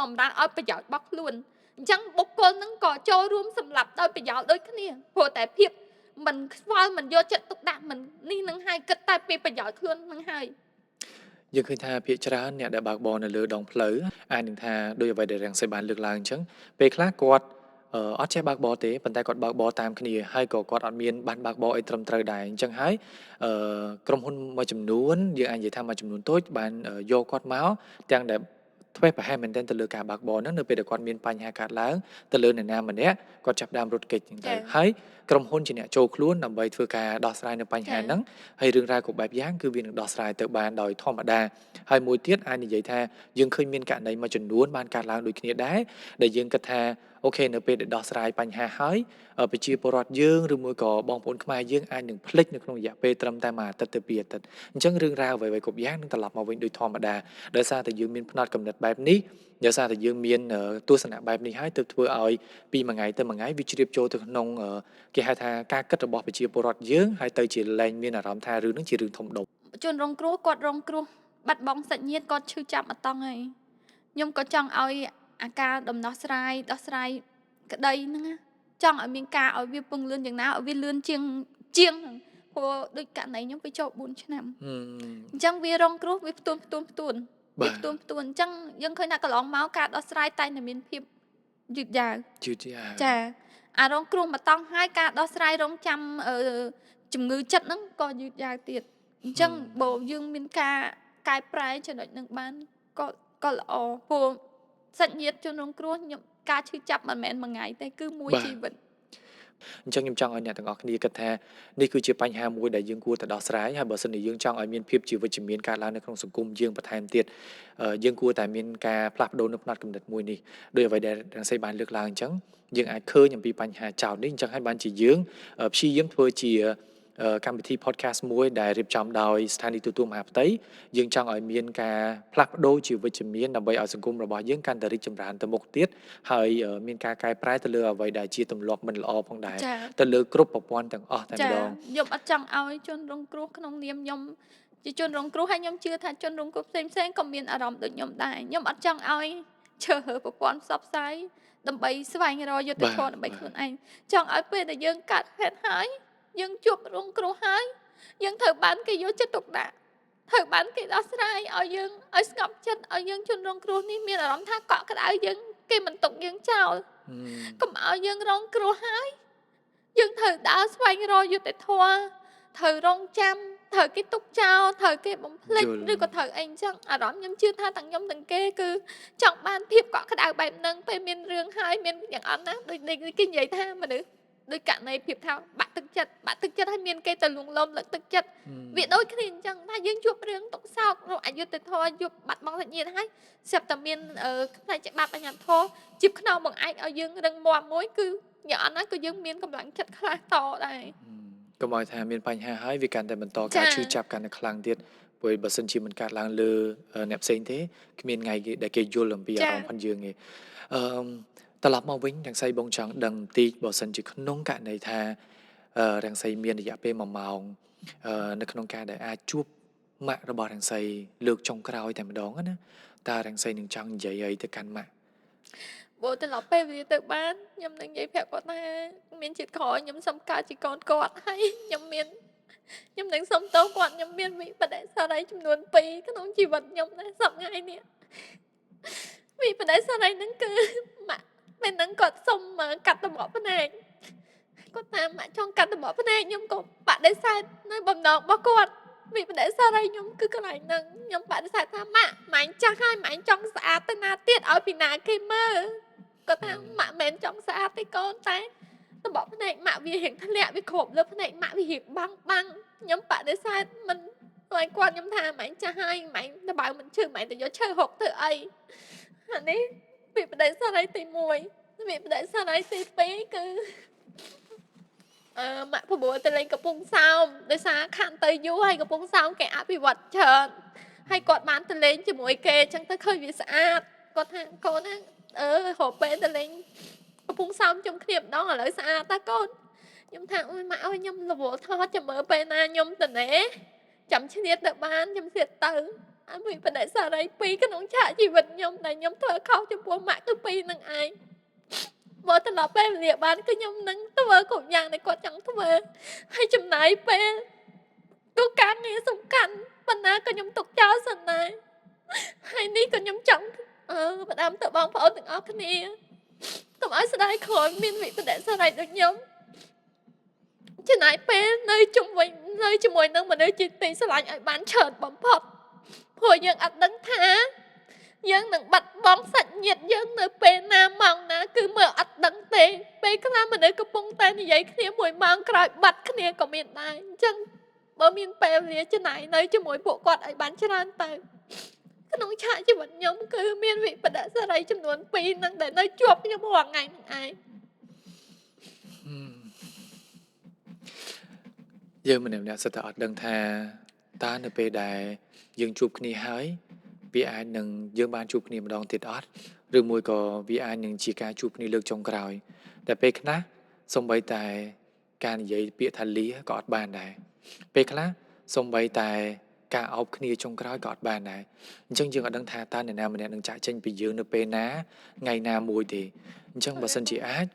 បម្រើឲ្យប្រយោជន៍របស់ខ្លួន អញ្ចឹងបុគ្គលនឹងក៏ចូលរួមសម្លាប់ដោយប្រយោលដូចគ្នាព្រោះតែភាពមិនខ្វល់មិនយកចិត្តទុកដាក់មិននេះនឹងហើយគិតតែពីប្រយោជន៍ខ្លួននឹងហើយ យើងឃើញថាភាគច្រើនអ្នកដែលបើកបរនៅលើដងផ្លូវអាចនឹងថាដោយអ្វីដែលរាំងសីបានលើកឡើងអញ្ចឹងពេលខ្លះគាត់អត់ចេះបើកបរទេប៉ុន្តែគាត់បើកបរតាមគ្នាហើយក៏គាត់អត់មានបានបើកបរអីត្រឹមត្រូវដែរអញ្ចឹងហើយក្រុមហ៊ុនមួយចំនួនយើងអាចនិយាយថាមួយចំនួនតូចបានយកគាត់មកទាំងដែលធ្វេសប្រហែសមែនទែនទៅលើការបើកបរហ្នឹងនៅពេលដែលគាត់មានបញ្ហាកើតឡើងទៅលើអ្នកណាម្នាក់គាត់ចាប់ផ្ដើមរត់គេចអញ្ចឹងទៅហើយក្រុមហ៊ុនជាអ្នកចូលខ្លួនដើម្បីធ្វើការដោះស្រាយនៅបញ្ហាហ្នឹងហើយរឿងរ៉ាវគ្រប់បែបយ៉ាងគឺវានឹងដោះស្រាយទៅបានដោយធម្មតាហើយមួយទៀតអាចនិយាយថាយើងឃើញមានករណីមួយចំនួនបានកើតឡើងដូចគ្នាដែរដែលយើងគិតថាអូខេនៅពេលដែលដោះស្រាយបញ្ហាហើយប្រជាពលរដ្ឋយើងឬមួយក៏បងប្អូនខ្មែរយើងអាចនឹងភ្លេចនៅក្នុងរយៈពេលត្រឹមតែមួយអាទិត្យទៅពីរអាទិត្យអញ្ចឹងរឿងរ៉ាវអ្វីៗគ្រប់យ៉ាងនឹងត្រឡប់មកវិញដូចធម្មតាដោយសារតែយើងមានផ្នត់គំនិត បែបនេះដោយសារតែយើងមានទស្សនៈបែបនេះហើយទើបធ្វើឲ្យពីមួយថ្ងៃទៅមួយថ្ងៃវាជ្រាបចូលទៅក្នុងគេហៅថាការគិតរបស់ប្រជាពលរដ្ឋយើងហើយទៅជាលែងមានអារម្មណ៍ថារឿងហ្នឹងជារឿងធំដុំ ជនរងគ្រោះគាត់រងគ្រោះបាត់បង់សាច់ញាតិគាត់ឈឺចាប់អត់តង់ហើយខ្ញុំក៏ចង់ឲ្យអាការដំណោះស្រាយដោះស្រាយក្តីហ្នឹងណាចង់ឲ្យមានការឲ្យវាពឹងលឿនយ៉ាងណាឲ្យវាលឿនជាងជាងហ្នឹងព្រោះដូចករណីខ្ញុំវាចូល4ឆ្នាំអញ្ចឹងវារងគ្រោះវាផ្ទួនផ្ទួនផ្ទួនវាផ្ទួនផ្ទួនអញ្ចឹងយើងឃើញថាកន្លងមកការដោះស្រាយតែតែមានភាពយឺតយ៉ាវ យឺតយ៉ាវ ចាអារងគ្រោះមកតង់ហើយការដោះស្រាយរងចាំជំងឺចិត្តហ្នឹងក៏យឺតយ៉ាវទៀតអញ្ចឹងបើយើងមានការកែប្រែចំណុចហ្នឹងបានក៏ល្អព្រោះសាច់ញាតិជនរងគ្រោះខ្ញុំការឈឺចាប់មិនមែនមួយថ្ងៃទេគឺមួយជីវិត អញ្ចឹងខ្ញុំចង់ឲ្យអ្នកទាំងអស់គ្នាគិតថានេះគឺជាបញ្ហាមួយដែលយើងគួរតែដោះស្រាយហើយបើសិនជាយើងចង់ឲ្យមានភាពជាវិជ្ជមានកើតឡើងនៅក្នុងសង្គមយើងបន្ថែមទៀតយើងគួរតែមានការផ្លាស់ប្ដូរនៅផ្នត់គំនិតមួយនេះដោយអ្វីដែលរង្សីបានលើកឡើងអញ្ចឹងយើងអាចឃើញអំពីបញ្ហាចោទនេះអញ្ចឹងហើយបានជាយើងព្យាយាមធ្វើជាកម្មវិធី podcast មួយដែលរៀបចំដោយស្ថានីយ៍ទូរទស្សន៍មហាផ្ទៃយើងចង់ឲ្យមានការផ្លាស់ប្ដូរជាវិជ្ជមានដើម្បីឲ្យសង្គមរបស់យើងកាន់តែរីកចម្រើនទៅមុខទៀតហើយមានការកែប្រែទៅលើអ្វីដែលជាទម្លាប់មិនល្អផងដែរទៅលើគ្រប់ប្រព័ន្ធទាំងអស់តែម្ដង ខ្ញុំអត់ចង់ឲ្យជនរងគ្រោះក្នុងនាមខ្ញុំជាជនរងគ្រោះហើយខ្ញុំជឿថាជនរងគ្រោះផ្សេងៗក៏មានអារម្មណ៍ដូចខ្ញុំដែរខ្ញុំអត់ចង់ឲ្យឈើរើប្រព័ន្ធផ្សព្វផ្សាយដើម្បីស្វែងរកយុត្តិធម៌ដើម្បីខ្លួនឯងចង់ឲ្យពេលដែលយើងកាត់ហេតុហើយយើងជួបរងគ្រោះហើយយើងត្រូវបានគេយកចិត្តទុកដាក់ត្រូវបានគេដោះស្រាយឲ្យយើងឲ្យស្ងប់ចិត្តឲ្យយើងជនរងគ្រោះនេះមានអារម្មណ៍ថាកក់ក្ដៅយើងគេមិនទុកយើងចោលកុំឲ្យយើងរងគ្រោះហើយយើងត្រូវដើរស្វែងរកយុត្តិធម៌ត្រូវរងចាំត្រូវគេទុកចោលត្រូវគេបំភ្លេចឬក៏ត្រូវអីអញ្ចឹងអារម្មណ៍ខ្ញុំជឿថាទាំងខ្ញុំទាំងគេគឺចង់បានភាពកក់ក្ដៅបែបហ្នឹងពេលមានរឿងហើយមានយ៉ាងអត់ណាដូចគេនិយាយថាមនុស្សដោយករណីភាពថាបាក់ទឹកចិត្តបាក់ទឹកចិត្តហើយមានគេទៅលួងលោមលើកទឹកចិត្តវាដូចគ្នាអញ្ចឹងថាយើងជួបរឿងទុកសោករកអយុត្តិធម៌ជួបបាត់បង់សាច់ញាតិហើយស្រាប់តែមានផ្នែកច្បាប់អាជ្ញាធរជាខ្នងបង្អែកឲ្យយើងរឹងមាំមួយគឺយ៉ាងអត់ណាគឺយើងមានកម្លាំងចិត្តខ្លះតដែរ កុំឲ្យថាមានបញ្ហាហើយវាកាន់តែបន្តការឈឺចាប់កាន់តែខ្លាំងទៀតព្រោះបើសិនជាមិនកើតឡើងលើអ្នកផ្សេងទេគ្មានថ្ងៃគេដែលគេយល់អំពីអារម្មណ៍ផងយើងទេអឺត្រឡប់មកវិញរង្សីបងចង់ដឹងបន្តិចបើសិនជាក្នុងករណីថារង្សីមានរយៈពេល1ម៉ោងនៅក្នុងការដែលអាចជួបម៉ាក់របស់រង្សីលើកចុងក្រោយតែម្ដងណាតើរង្សីនឹងចង់និយាយអីទៅកាន់ម៉ាក់ បើត្រឡប់ពេលវេលាទៅបានខ្ញុំនឹងនិយាយប្រាប់គាត់ថាមានជាតិក្រោយខ្ញុំសុំកើតជាកូនគាត់ហើយខ្ញុំនឹងសុំទោសគាត់ខ្ញុំមានវិបដិសារីចំនួន2ក្នុងជីវិតខ្ញុំណាសប្តាហ៍ថ្ងៃនេះវិបដិសារីហ្នឹងគឺម៉ាក់ពេលហ្នឹងគាត់សុំកាត់តបភ្នែកគាត់ថាម៉ាក់ចង់កាត់តបភ្នែកខ្ញុំក៏បដិសេធនៅបំណងរបស់គាត់វិបដិសារីខ្ញុំគឺកន្លែងហ្នឹងខ្ញុំបដិសេធថាម៉ាក់ម៉ែចាស់ហើយម៉ែចង់ស្អាតទៅណាទៀតឲ្យពីណាគេមើលគាត់ថាម៉ាក់មិនចង់ស្អាតទេកូនតែតបភ្នែកម៉ាក់វារៀងធ្លាក់វាគ្របលើភ្នែកម៉ាក់វារៀងបាំងបាំងខ្ញុំបដិសេធមិនឲ្យគាត់ខ្ញុំថាម៉ែចាស់ហើយម៉ែតបើមិនឈឺម៉ែទៅយកឈើហុកធ្វើអីអានេះវិបដិសារីទី1វិបដិសារីទី2គឺម៉ាក់ប្របួលទៅលេងកំពង់សោមដោយសារខានទៅយូរហើយកំពង់សោមគេអភិវឌ្ឍច្រើនហើយគាត់បានទៅលេងជាមួយគេអញ្ចឹងទៅឃើញវាស្អាតគាត់ថាកូនណារកពេលទៅលេងកំពង់សោមជុំគ្នាម្ដងឥឡូវស្អាតតាកូនខ្ញុំថាអូយម៉ាក់អើយខ្ញុំរវល់ថតចាំមើលពេលណាខ្ញុំទៅណែចាំឆ្នៀតទៅបានខ្ញុំឆ្នៀតទៅអវិបដិសារី2ក្នុងឆាកជីវិតខ្ញុំដែលខ្ញុំធ្វើខុសចំពោះម៉ាក់គឺ2នឹងឯងបើត្រឡប់ពេលវេលាបានគឺខ្ញុំនឹងធ្វើគ្រប់យ៉ាងដែលគាត់ចង់ធ្វើហើយចំណាយពេលទូការងារសំខាន់ប៉ុណ្ណាក៏ខ្ញុំទុកចោលសិនដែរហើយនេះក៏ខ្ញុំចង់ផ្ដាំទៅបងប្អូនទាំងអស់គ្នាកុំឲ្យស្ដាយក្រោយមានវិបដិសារីដូចខ្ញុំចំណាយពេលនៅជុំវិញនៅជាមួយនឹងមនុស្សជាទីស្រឡាញ់ឲ្យបានច្រើនបំផុតព្រោះយើងអត់ដឹងថាយើងនឹងបាត់បង់សាច់ញាតិយើងនៅពេលណាម៉ោងណាគឺមើលអត់ដឹងទេពេលខ្លះមនុស្សកំពុងតែនិយាយគ្នាមួយម៉ោងក្រោយបាត់គ្នាក៏មានដែរអញ្ចឹងបើមានពេលវេលាចំណាយនៅជាមួយពួកគាត់ឲ្យបានច្រើនទៅក្នុងឆាកជីវិតខ្ញុំគឺមានវិបដិសារីចំនួន2នឹងដែលនៅជាប់ខ្ញុំរាល់ថ្ងៃនឹងឯង យើងម្នាក់ៗសិតតែអត់ដឹងថាតើនៅពេលដែលយើងជួបគ្នាហើយ វាអាចនឹងយើងបានជួបគ្នាម្ដងទៀតអត់ឬមួយក៏វាអាចនឹងជាការជួបគ្នាលើកចុងក្រោយតែពេលខ្លះសូម្បីតែការនិយាយពាក្យថាលាក៏អត់បានដែរពេលខ្លះសូម្បីតែការអោបគ្នាចុងក្រោយក៏អត់បានដែរអញ្ចឹងយើងអត់ដឹងថាតើអ្នកណាម្នាក់នឹងចាក់ចេញពីយើងនៅពេលណាថ្ងៃណាមួយទេអញ្ចឹងបើសិនជាអាច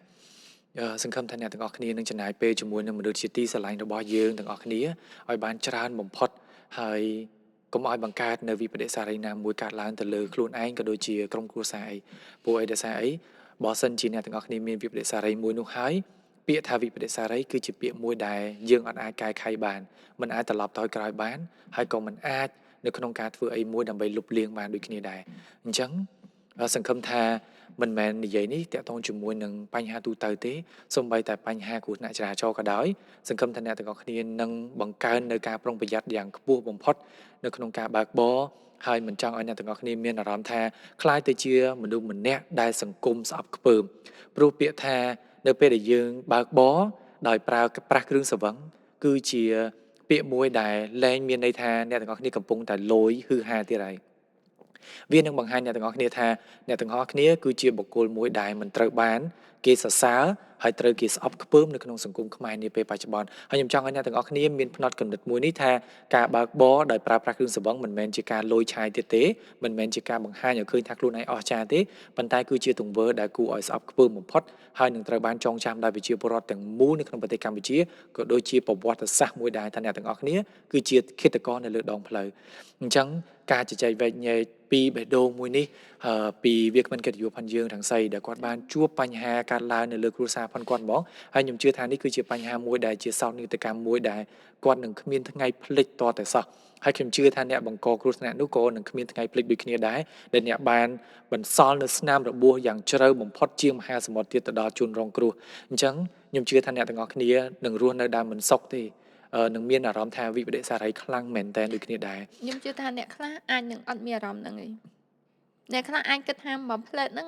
សង្ឃឹមថាអ្នកទាំងអស់គ្នានឹងចំណាយពេលជាមួយនឹងមនុស្សជាទីស្រឡាញ់របស់យើងទាំងអស់គ្នាឲ្យបានច្រើនបំផុតហើយកុំឲ្យបង្កើតនៅវិបត្តិសារីណាមួយកើតឡើងទៅលើខ្លួនឯងក៏ដូចជាក្រុមគ្រួសារអីព្រោះអីដោយសារអីបើសិនជាអ្នកទាំងអស់គ្នាមានវិបត្តិសារីមួយនោះហើយពាក្យថាវិបត្តិសារីគឺជាពាក្យមួយដែលយើងអត់អាចកែខៃបានមិនអាចត្រឡប់ទៅក្រោយបានហើយក៏មិនអាចនៅក្នុងការធ្វើអីមួយដើម្បីលុបលាងបានដូចគ្នាដែរអញ្ចឹងសង្ឃឹមថាមិនមែននិយាយនេះតាក់ទងជាមួយនឹងបញ្ហាទូទៅទេសូម្បីតែបញ្ហាគ្រោះថ្នាក់ចរាចរណ៍ក៏ដោយសង្ឃឹមថាអ្នកទាំងអស់គ្នានឹងបង្កើននៅការប្រុងប្រយ័ត្នយ៉ាងខ្ពស់បំផុតនៅក្នុងការបើកបរហើយមិនចង់ឲ្យអ្នកទាំងអស់គ្នាមានអារម្មណ៍ថាក្លាយទៅជាមនុស្សម្នាក់ដែលសង្គមស្អប់ខ្ពើមព្រោះពាក្យថានៅពេលដែលយើងបើកបរដោយប្រើប្រាស់គ្រឿងស្រវឹងគឺជាពាក្យមួយដែលលែងមានន័យថាអ្នកទាំងអស់គ្នាកំពុងតែលយហឺហាទៀតហើយវានឹងបង្ហាញអ្នកទាំងអស់គ្នាថាអ្នកទាំងអស់គ្នាគឺជាបុគ្គលមួយដែលមិនត្រូវបានគេសរសើរហើយត្រូវគេស្អប់ខ្ពើមនៅក្នុងសង្គមខ្មែរនាពេលបច្ចុប្បន្នហើយខ្ញុំចង់ឲ្យអ្នកទាំងអស់គ្នាមានផ្នត់គំនិតមួយនេះថាការបើកបរដោយប្រើប្រាស់គ្រឿងស្រវឹងមិនមែនជាការលួចឆាយទៀតទេមិនមែនជាការបង្ហាញឲ្យឃើញថាខ្លួនឯងអស្ចារ្យទេប៉ុន្តែគឺជាទង្វើដែលគួរឲ្យស្អប់ខ្ពើមបំផុតហើយនឹងត្រូវបានចងចាំដោយប្រជាពលរដ្ឋទាំងមូលនៅក្នុងប្រទេសកម្ពុជាក៏ដូចជាប្រវត្តិសាស្ត្រមួយដែរថាអ្នកទាំងអស់គ្នាគឺជាឃាតករនៅលើដងផ្លូវអញ្ចឹងការជជែកវែកញែកពីបេះដូងមួយនេះពីវាគ្មិនកិត្តិយសផងយើងរង្សីដែលគាត់បានជួបបញ្ហាកើតឡើងនៅលើគ្រួសារផងគាត់ហ្មងហើយខ្ញុំជឿថានេះគឺជាបញ្ហាមួយដែលជាសោកនាដកម្មមួយដែលគាត់នឹងគ្មានថ្ងៃភ្លេចតតែសោះហើយខ្ញុំជឿថាអ្នកបង្កគ្រោះថ្នាក់នោះក៏នឹងគ្មានថ្ងៃភ្លេចដូចគ្នាដែរដែលអ្នកបានបន្សល់នៅស្នាមរបួសយ៉ាងជ្រៅបំផុតជាងមហាសមុទ្រទៀតទៅដល់ជនរងគ្រោះអញ្ចឹងខ្ញុំជឿថាអ្នកទាំងអស់គ្នានឹងរស់នៅដើមមិនសុខទេនឹងមានអារម្មណ៍ថាវិបត្តិសារីខ្លាំងមែនតើដូចគ្នាដែរខ្ញុំជឿថាអ្នកខ្លះអាចនឹងអត់មានអារម្មណ៍ហ្នឹងឯងអ្នកខ្លះអាចគិតថាមួយផ្លែតហ្នឹង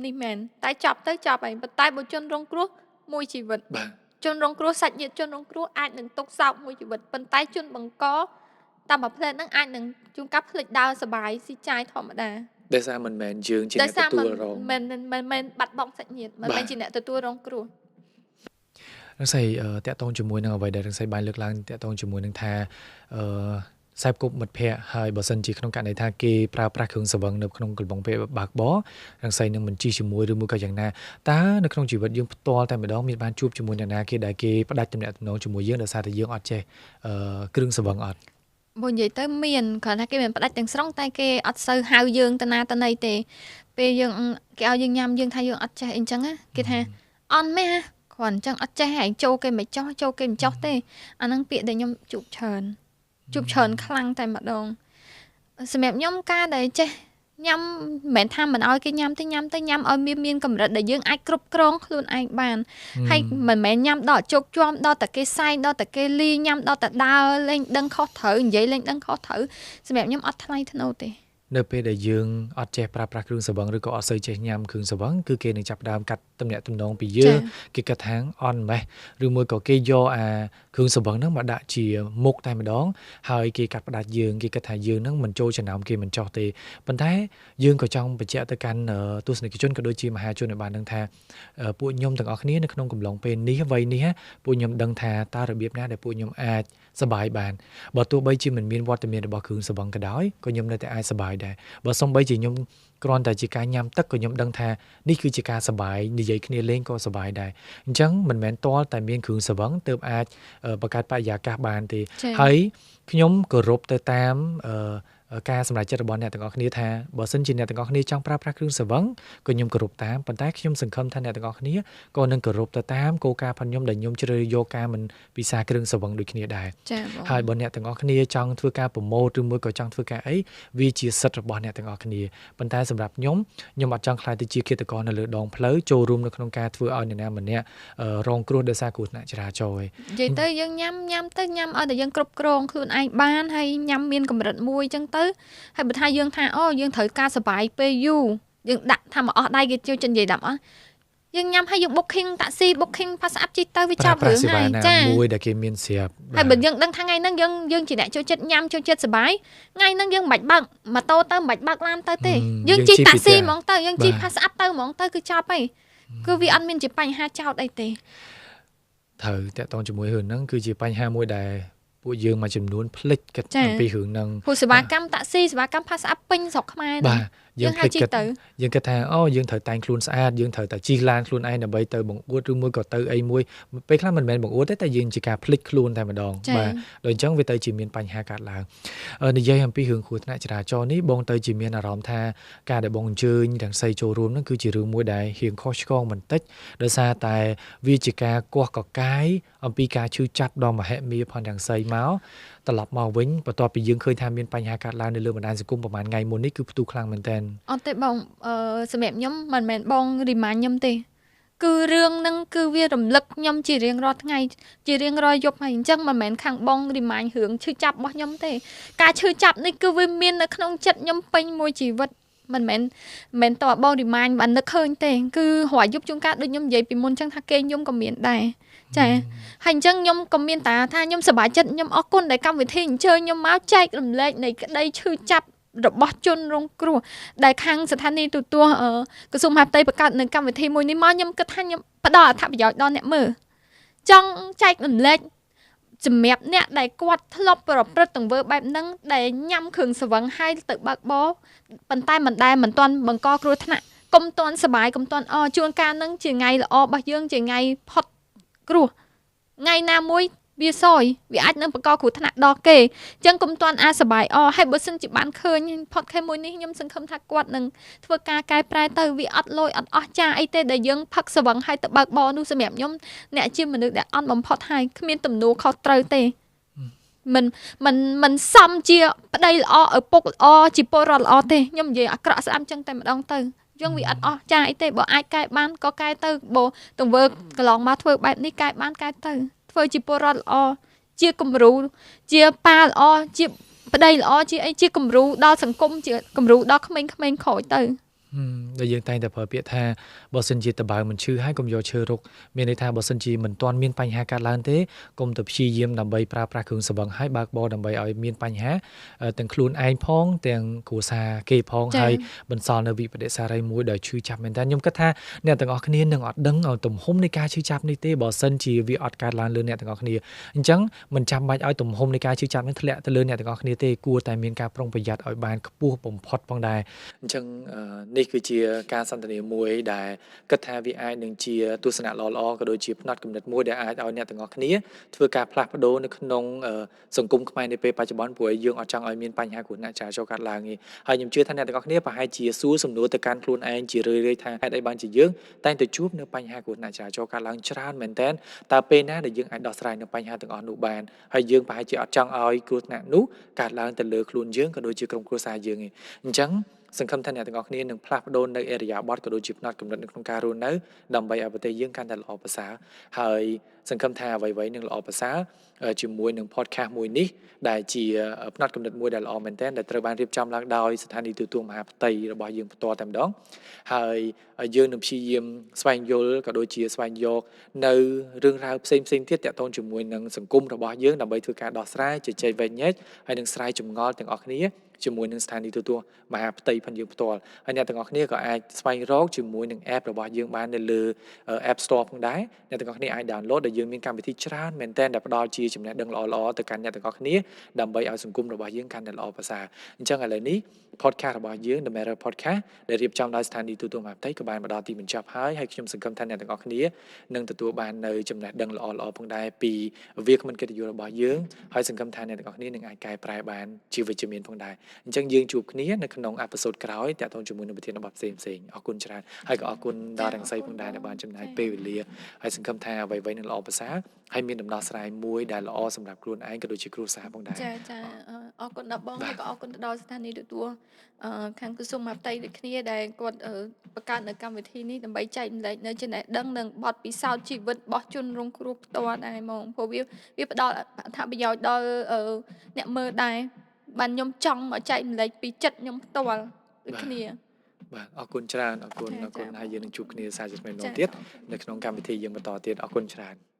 នេះមែនតែចប់ទៅចប់ហើយប៉ុន្តែបើជនរងគ្រោះមួយជីវិតបាទជនរងគ្រោះសាច់ញាតិជនរងគ្រោះអាចនឹងទុកសោកមួយជីវិតប៉ុន្តែជនបង្កតាមមួយផ្លែតហ្នឹងអាចនឹងជួនកាលភ្លេចដើរសបាយស៊ីចាយធម្មតាដោយសារមិនមែនយើងជាអ្នកទទួលរងមិនមែនបាត់បង់សាច់ញាតិមិនមែនជាអ្នកទទួលរងគ្រោះរង្សីតាក់ទងជាមួយនឹងអ្វីដែលរង្សីបានលើកឡើងតាក់ទងជាមួយនឹងថាខ្សែគប់មិត្តភ័ក្តិហើយបើសិនជាក្នុងករណីថាគេប្រើប្រាស់គ្រឿងស្រវឹងនៅក្នុងកំឡុងពេលបើកបររង្សីនឹងមិនជិះជាមួយឬមួយក៏យ៉ាងណាតើនៅក្នុងជីវិតយើងផ្ទាល់តែម្ដងមានបានជួបជាមួយអ្នកណាគេដែលគេផ្ដាច់ទំនាក់ទំនងជាមួយយើងដោយសារតែយើងអត់ចេះគ្រឿងស្រវឹងអត់បើនិយាយទៅមានគ្រាន់តែគេមិនផ្ដាច់ទាំងស្រុងតែគេអត់សូវហៅយើងទៅណាទៅណីទេពេលយើងគេឲ្យយើងញ៉ាំយើងថាយើងអត់ចេះអីចឹងណាគេថាអន់មែនគ្រាន់អញ្ចឹងអត់ចេះឯងចូលគេមិនចោះចូលគេមិនចោះទេអាហ្នឹងពាក្យដែលខ្ញុំជួបច្រើនខ្លាំងតែម្ដងសម្រាប់ខ្ញុំការដែលចេះញ៉ាំមិនមែនថាមិនឲ្យគេញ៉ាំទេញ៉ាំទៅញ៉ាំឲ្យមានកម្រិតដែលយើងអាចគ្រប់គ្រងខ្លួនឯងបានហើយមិនមែនញ៉ាំដល់ជោគជាំដល់តែគេសែងដល់តែគេលីញ៉ាំដល់តែដើរលេងដឹងខុសត្រូវនិយាយលេងដឹងខុសត្រូវសម្រាប់ខ្ញុំអត់ថ្លៃថ្នូរទេនៅពេលដែលយើងអត់ចេះប្រើប្រាស់គ្រឿងស្រវឹងឬក៏អត់សូវចេះញ៉ាំគ្រឿងស្រវឹងគឺគេនឹងចាប់ផ្ដើមកាត់ទំនាក់ទំនងពីយើងគេគិតថាអន់ម៉េះឬមួយក៏គេយកអាគ្រឿងស្រវឹងហ្នឹងមកដាក់ជាមុខតែម្ដងហើយគេកាត់ផ្ដាច់យើងគេគិតថាយើងហ្នឹងមិនចូលចំណោមគេមិនចោះទេប៉ុន្តែយើងក៏ចង់បញ្ជាក់ទៅកាន់ទស្សនិកជនក៏ដូចជាមហាជនឲ្យបានដឹងថាពួកខ្ញុំទាំងអស់គ្នានៅក្នុងកំឡុងពេលនេះវ័យនេះពួកខ្ញុំដឹងថាតើរបៀបណាដែលពួកខ្ញុំអាចសប្បាយបានបើទោះបីជាមិនមានវត្តមានរបស់គ្រឿងស្រវឹងក៏ដោយក៏ខ្ញុំនៅតែអាចសប្បាយដែរបើសំបីជាខ្ញុំគ្រាន់តែជាការញ៉ាំទឹកក៏ខ្ញុំដឹងថានេះគឺជាការសប្បាយនិយាយគ្នាលេងក៏សប្បាយដែរអញ្ចឹងមិនមែនទាល់តែមានគ្រឿងស្រវឹងទើបអាចបង្កើតបរិយាកាសបានទេហើយខ្ញុំគោរពទៅតាមការសម្រេចចិត្តរបស់អ្នកទាំងអស់គ្នាថាបើសិនជាអ្នកទាំងអស់គ្នាចង់ប្រើប្រាស់គ្រឿងស្រវឹងក៏ខ្ញុំគោរពតាមប៉ុន្តែខ្ញុំសង្ឃឹមថាអ្នកទាំងអស់គ្នាក៏នឹងគោរពទៅតាមគោលការណ៍ផងខ្ញុំដែលខ្ញុំជ្រើសយកការមិនពិសាគ្រឿងស្រវឹងដូចគ្នាដែរហើយបើអ្នកទាំងអស់គ្នាចង់ធ្វើការប្រម៉ូទឬមួយក៏ចង់ធ្វើការអីវាជាសិទ្ធិរបស់អ្នកទាំងអស់គ្នាប៉ុន្តែសម្រាប់ខ្ញុំខ្ញុំអត់ចង់ក្លាយទៅជាឃាតករនៅលើដងផ្លូវចូលរួមនៅក្នុងការធ្វើឲ្យអ្នកណាម្នាក់រងគ្រោះដោយសារគ្រោះថ្នាក់ចរាចរណ៍ឯងនិយាយទៅយើងញ៉ាំញ៉ាំទៅញ៉ាំឲ្យតែយើងគ្រប់គ្រងខ្លួនឯងបានហើយញ៉ាំមានកម្រិតមួយចឹងទៅហើយបើថាយើងថាអូយើងត្រូវការសបាយពេលយូរយើងដាក់ថាមកអស់ដៃគេជួយចិននិយាយដាក់អស់ យើងញ៉ាំហើយយើង booking តាក់ស៊ី booking PassApp ជិះទៅវាចប់ ប្រើ រឿង សេវាណា ហើយចា មួយដែលគេមានស្រាប់ ហើយបើយើងដឹងថាថ្ងៃហ្នឹងយើងជាអ្នកចូលចិត្តញ៉ាំចូលចិត្តសប្បាយថ្ងៃហ្នឹងយើងមិនបាច់បើកម៉ូតូទៅមិនបាច់បើកឡានទៅទេយើងជិះតាក់ស៊ីហ្មងទៅយើងជិះ PassApp ទៅហ្មងទៅគឺចប់ហើយគឺវាអត់មានជាបញ្ហាចោតអីទេ ត្រូវតាក់ទងជាមួយរឿងហ្នឹងគឺជាបញ្ហាមួយដែលពួកយើងមួយចំនួនភ្លេចគិតអំពីរឿងហ្នឹង ព្រោះសេវាកម្មតាក់ស៊ីសេវាកម្ម PassApp ពេញស្រុកខ្មែរហ្នឹង បាទយើង យើងហៅ ភ្លេចគិត ជិះទៅ យើងគិតថាអូយើងត្រូវតែងខ្លួនស្អាតយើងត្រូវតែជិះឡានខ្លួនឯងដើម្បីទៅបង្អួតឬមួយក៏ទៅអីមួយពេលខ្លះមិនមែនបង្អួតទេតែយើងជាការភ្លេចខ្លួនតែម្ដង ចា៎ បាទដល់អញ្ចឹងវាទៅជាមានបញ្ហាកើតឡើងនិយាយអំពីរឿងគ្រោះថ្នាក់ចរាចរណ៍នេះបងទៅជាមានអារម្មណ៍ថាការដែលបងអញ្ជើញរង្សីចូលរួមហ្នឹងគឺជារឿងមួយដែលរៀងខុសឆ្គងបន្តិចដោយសារតែវាជាការគាស់កកាយអំពីការឈឺចាប់ដ៏មហិមាផងរង្សីមកត្រឡប់មកវិញបន្ទាប់ពីយើងឃើញថាមានបញ្ហាកើតឡើងនៅលើបណ្ដាញសង្គមប្រហែលថ្ងៃមុននេះគឺផ្ទុះខ្លាំងមែនទែន អត់ទេបងសម្រាប់ខ្ញុំមិនមែនបង remind ខ្ញុំទេគឺរឿងហ្នឹងគឺវារំលឹកខ្ញុំជារៀងរាល់ថ្ងៃជារៀងរាល់យប់ហើយអញ្ចឹងមិនមែនខាងបង remind រឿងឈឺចាប់របស់ខ្ញុំទេការឈឺចាប់នេះគឺវាមាននៅក្នុងចិត្តខ្ញុំពេញមួយជីវិតមិនមែនមិនតើបង remind បាននឹកឃើញទេគឺរាល់យប់ជួនកាលដូចខ្ញុំនិយាយពីមុនអញ្ចឹងថាគេខ្ញុំក៏មានដែរចាហើយអញ្ចឹងខ្ញុំក៏មានតាថាខ្ញុំសប្បាយចិត្តខ្ញុំអរគុណដែលកម្មវិធីអញ្ជើញខ្ញុំមកចែករំលែកនៃក្តីឈឺចាប់របស់ជនរងគ្រោះដែលខាងស្ថានីយ៍ទូរទស្សន៍ក្រសួងមហាផ្ទៃបង្កើតនៅកម្មវិធីមួយនេះមកខ្ញុំគិតថាខ្ញុំផ្ដល់អត្ថប្រយោជន៍ដល់អ្នកមើលចង់ចែករំលែកសម្រាប់អ្នកដែលគាត់ធ្លាប់ប្រព្រឹត្តទង្វើបែបហ្នឹងដែលញ៉ាំគ្រឿងស្រវឹងហើយទៅបើកបរប៉ុន្តែមិនដែលមិនទាន់បង្កគ្រោះថ្នាក់កុំទាន់សប្បាយកុំទាន់អជួនកាលហ្នឹងជាថ្ងៃល្អរបស់យើងជាថ្ងៃផុតគ្រោះថ្ងៃណាមួយវាសយវាអាចនឹងបង្កគ្រោះថ្នាក់ដល់គេអញ្ចឹងកុំទាន់អាសប្បាយអហើយបើសិនជាបានឃើញ podcast មួយនេះខ្ញុំសង្ឃឹមថាគាត់នឹងធ្វើការកែប្រែទៅវាអត់លយអត់អស់ចាអីទេដែលយើងផឹកស្រវឹងហើយទៅបើកបរនោះសម្រាប់ខ្ញុំអ្នកជាមនុស្សដែលអន់បំផុតហើយគ្មានទំនួលខុសត្រូវទេមិនមិនមិនសមជាប្តីល្អឪពុកល្អជាពលរដ្ឋល្អទេខ្ញុំនិយាយអាក្រក់ស្ដាប់អញ្ចឹងតែម្ដងទៅយើងវាអត់អស់ចាអីទេបើអាចកែបានក៏កែទៅបើទង្វើកន្លងមកធ្វើបែបនេះកែបានកែទៅធ្វើជាពលរដ្ឋល្អជាគំរូជាប៉ាល្អជាប្តីល្អជាអីជាគំរូដល់សង្គមជាគំរូដល់ក្មេងៗក្រោយទៅ ដែលយើងតែងតែប្រើពាក្យថាបើសិនជាតបើមិនឈឺហើយកុំយកឈើរុកមានន័យថាបើសិនជាមិនទាន់មានបញ្ហាកើតឡើងទេកុំទៅព្យាយាមដើម្បីប្រើប្រាស់គ្រឿងស្រវឹងហើយបើកបរដើម្បីឲ្យមានបញ្ហាទាំងខ្លួនឯងផងទាំងគ្រួសារគេផងហើយបន្សល់នៅវិបត្តិសារីមួយដែលឈឺចាប់មែនតើខ្ញុំគិតថាអ្នកទាំងអស់គ្នានឹងអត់ដឹងឲ្យទំហំនៃការឈឺចាប់នេះទេបើសិនជាវាអត់កើតឡើងលើអ្នកទាំងអស់គ្នាអញ្ចឹងមិនចាំបាច់ឲ្យទំហំនៃការឈឺចាប់នេះធ្លាក់ទៅលើអ្នកទាំងអស់គ្នាទេគួរតែមានការប្រុងប្រយ័ត្នឲ្យបានខ្ពស់បំផុតផងដែរអញ្ចឹងនេះគឺជាការសន្ទនាមួយដែលគិតថាវាអាចនឹងជាទស្សនៈល្អៗក៏ដូចជាផ្នត់គំនិតមួយដែលអាចឲ្យអ្នកទាំងអស់គ្នាធ្វើការផ្លាស់ប្ដូរនៅក្នុងសង្គមខ្មែរនាពេលបច្ចុប្បន្នព្រោះយើងអត់ចង់ឲ្យមានបញ្ហាគ្រោះថ្នាក់ចរាចរណ៍កើតឡើងទេហើយខ្ញុំជឿថាអ្នកទាំងអស់គ្នាប្រហែលជាសួរសំណួរទៅកាន់ខ្លួនឯងជារឿយៗថាហេតុអីបានជាយើងតែងតែជួបនៅបញ្ហាគ្រោះថ្នាក់ចរាចរណ៍កើតឡើងច្រើនមែនទែនតើពេលណាដែលយើងអាចដោះស្រាយនៅបញ្ហាទាំងអស់នោះបានហើយយើងប្រហែលជាអត់ចង់ឲ្យគ្រោះថ្នាក់នោះកើតឡើងទៅលើខ្លួនយើងក៏ដូចជាក្រុមគ្រួសារយើងទេអញ្ចឹងសង្ឃឹមថាអ្នកទាំងអស់គ្នានឹងផ្លាស់ប្ដូរនៅឥរិយាបថក៏ដូចជាផ្នត់គំនិតនៅក្នុងការរស់នៅដើម្បីឲ្យប្រទេសយើងកាន់តែល្អប្រសើរហើយសង្ឃឹមថាអ្វីៗនឹងល្អប្រសើរជាមួយនឹង podcast មួយនេះដែលជាផ្នត់គំនិតមួយដែលល្អមែនទែនដែលត្រូវបានរៀបចំឡើងដោយស្ថានីយ៍ទូរទស្សន៍មហាផ្ទៃរបស់យើងផ្ទាល់តែម្ដងហើយយើងនឹងព្យាយាមស្វែងយល់ក៏ដូចជាស្វែងយកនៅរឿងរ៉ាវផ្សេងៗទៀតទាក់ទងជាមួយនឹងសង្គមរបស់យើងដើម្បីធ្វើការដោះស្រាយជជែកវែកញែកហើយនឹងស្រាយចម្ងល់ទាំងអស់គ្នាជាមួយនឹងស្ថានីយ៍ទូរទស្សន៍មហាផ្ទៃផងយើងផ្ទាល់ហើយអ្នកទាំងអស់គ្នាក៏អាចស្វែងរកជាមួយនឹង app របស់យើងបាននៅលើ App Store ផងដែរអ្នកទាំងអស់គ្នាអាច download ដែលយើងមានកម្មវិធីច្រើនមែនទែនដែលផ្ដល់ជាចំណេះដឹងល្អៗទៅកាន់អ្នកទាំងអស់គ្នាដើម្បីឲ្យសង្គមរបស់យើងកាន់តែល្អប្រសើរអញ្ចឹងឥឡូវនេះ podcast របស់យើង The Matter Podcast ដែលរៀបចំដោយស្ថានីយ៍ទូរទស្សន៍មហាផ្ទៃក៏បានមកដល់ទីបញ្ចប់ហើយហើយខ្ញុំសង្ឃឹមថាអ្នកទាំងអស់គ្នានឹងទទួលបាននៅចំណេះដឹងល្អៗផងដែរពីវាគ្មិនកិត្តិយសរបស់យើងហើយសង្ឃឹមថាអ្នកទាំងអស់គ្នានឹងអាចកែប្រែបានជាវិជ្ជមានផងដែរអញ្ចឹងយើងជួបគ្នានៅក្នុងអេពីសូតក្រោយតាក់ទងជាមួយនឹងប្រធានបទផ្សេងៗអរគុណច្រើនហើយក៏អរគុណដល់រង្សីផងដែរដែលបានចំណាយពេលវេលាហើយសង្ឃឹមថាអ្វីៗនឹងល្អប្រសើរហើយមានដំណោះស្រាយមួយដែលល្អសម្រាប់ខ្លួនឯងក៏ដូចជាគ្រួសារផងដែរ ចាចាអរគុណដល់បងហើយក៏អរគុណទៅដល់ស្ថានីយ៍ទូរទស្សន៍ខាងក្រសួងមហាផ្ទៃដូចគ្នាដែលគាត់បង្កើតនៅកម្មវិធីនេះដើម្បីចែករំលែកនៅចំណេះដឹងនិងបទពិសោធន៍ជីវិតរបស់ជនរងគ្រោះផ្ទាល់ដែរហ្មងព្រោះវាផ្ដល់អត្ថប្រយោជន៍ដល់អ្នកមើលដែរបានខ្ញុំចង់មកចែករំលែកពីចិត្តខ្ញុំផ្ទាល់ដូចគ្នា បាទអរគុណច្រើនអរគុណ ចា អរគុណ ចា ហើយយើងនឹងជួបគ្នាសាជាថ្មីម្ដ ចា ងទៀត អរគុណ នៅក្នុងកម្មវិធីយើងបន្តទៀតអរគុណច្រើន។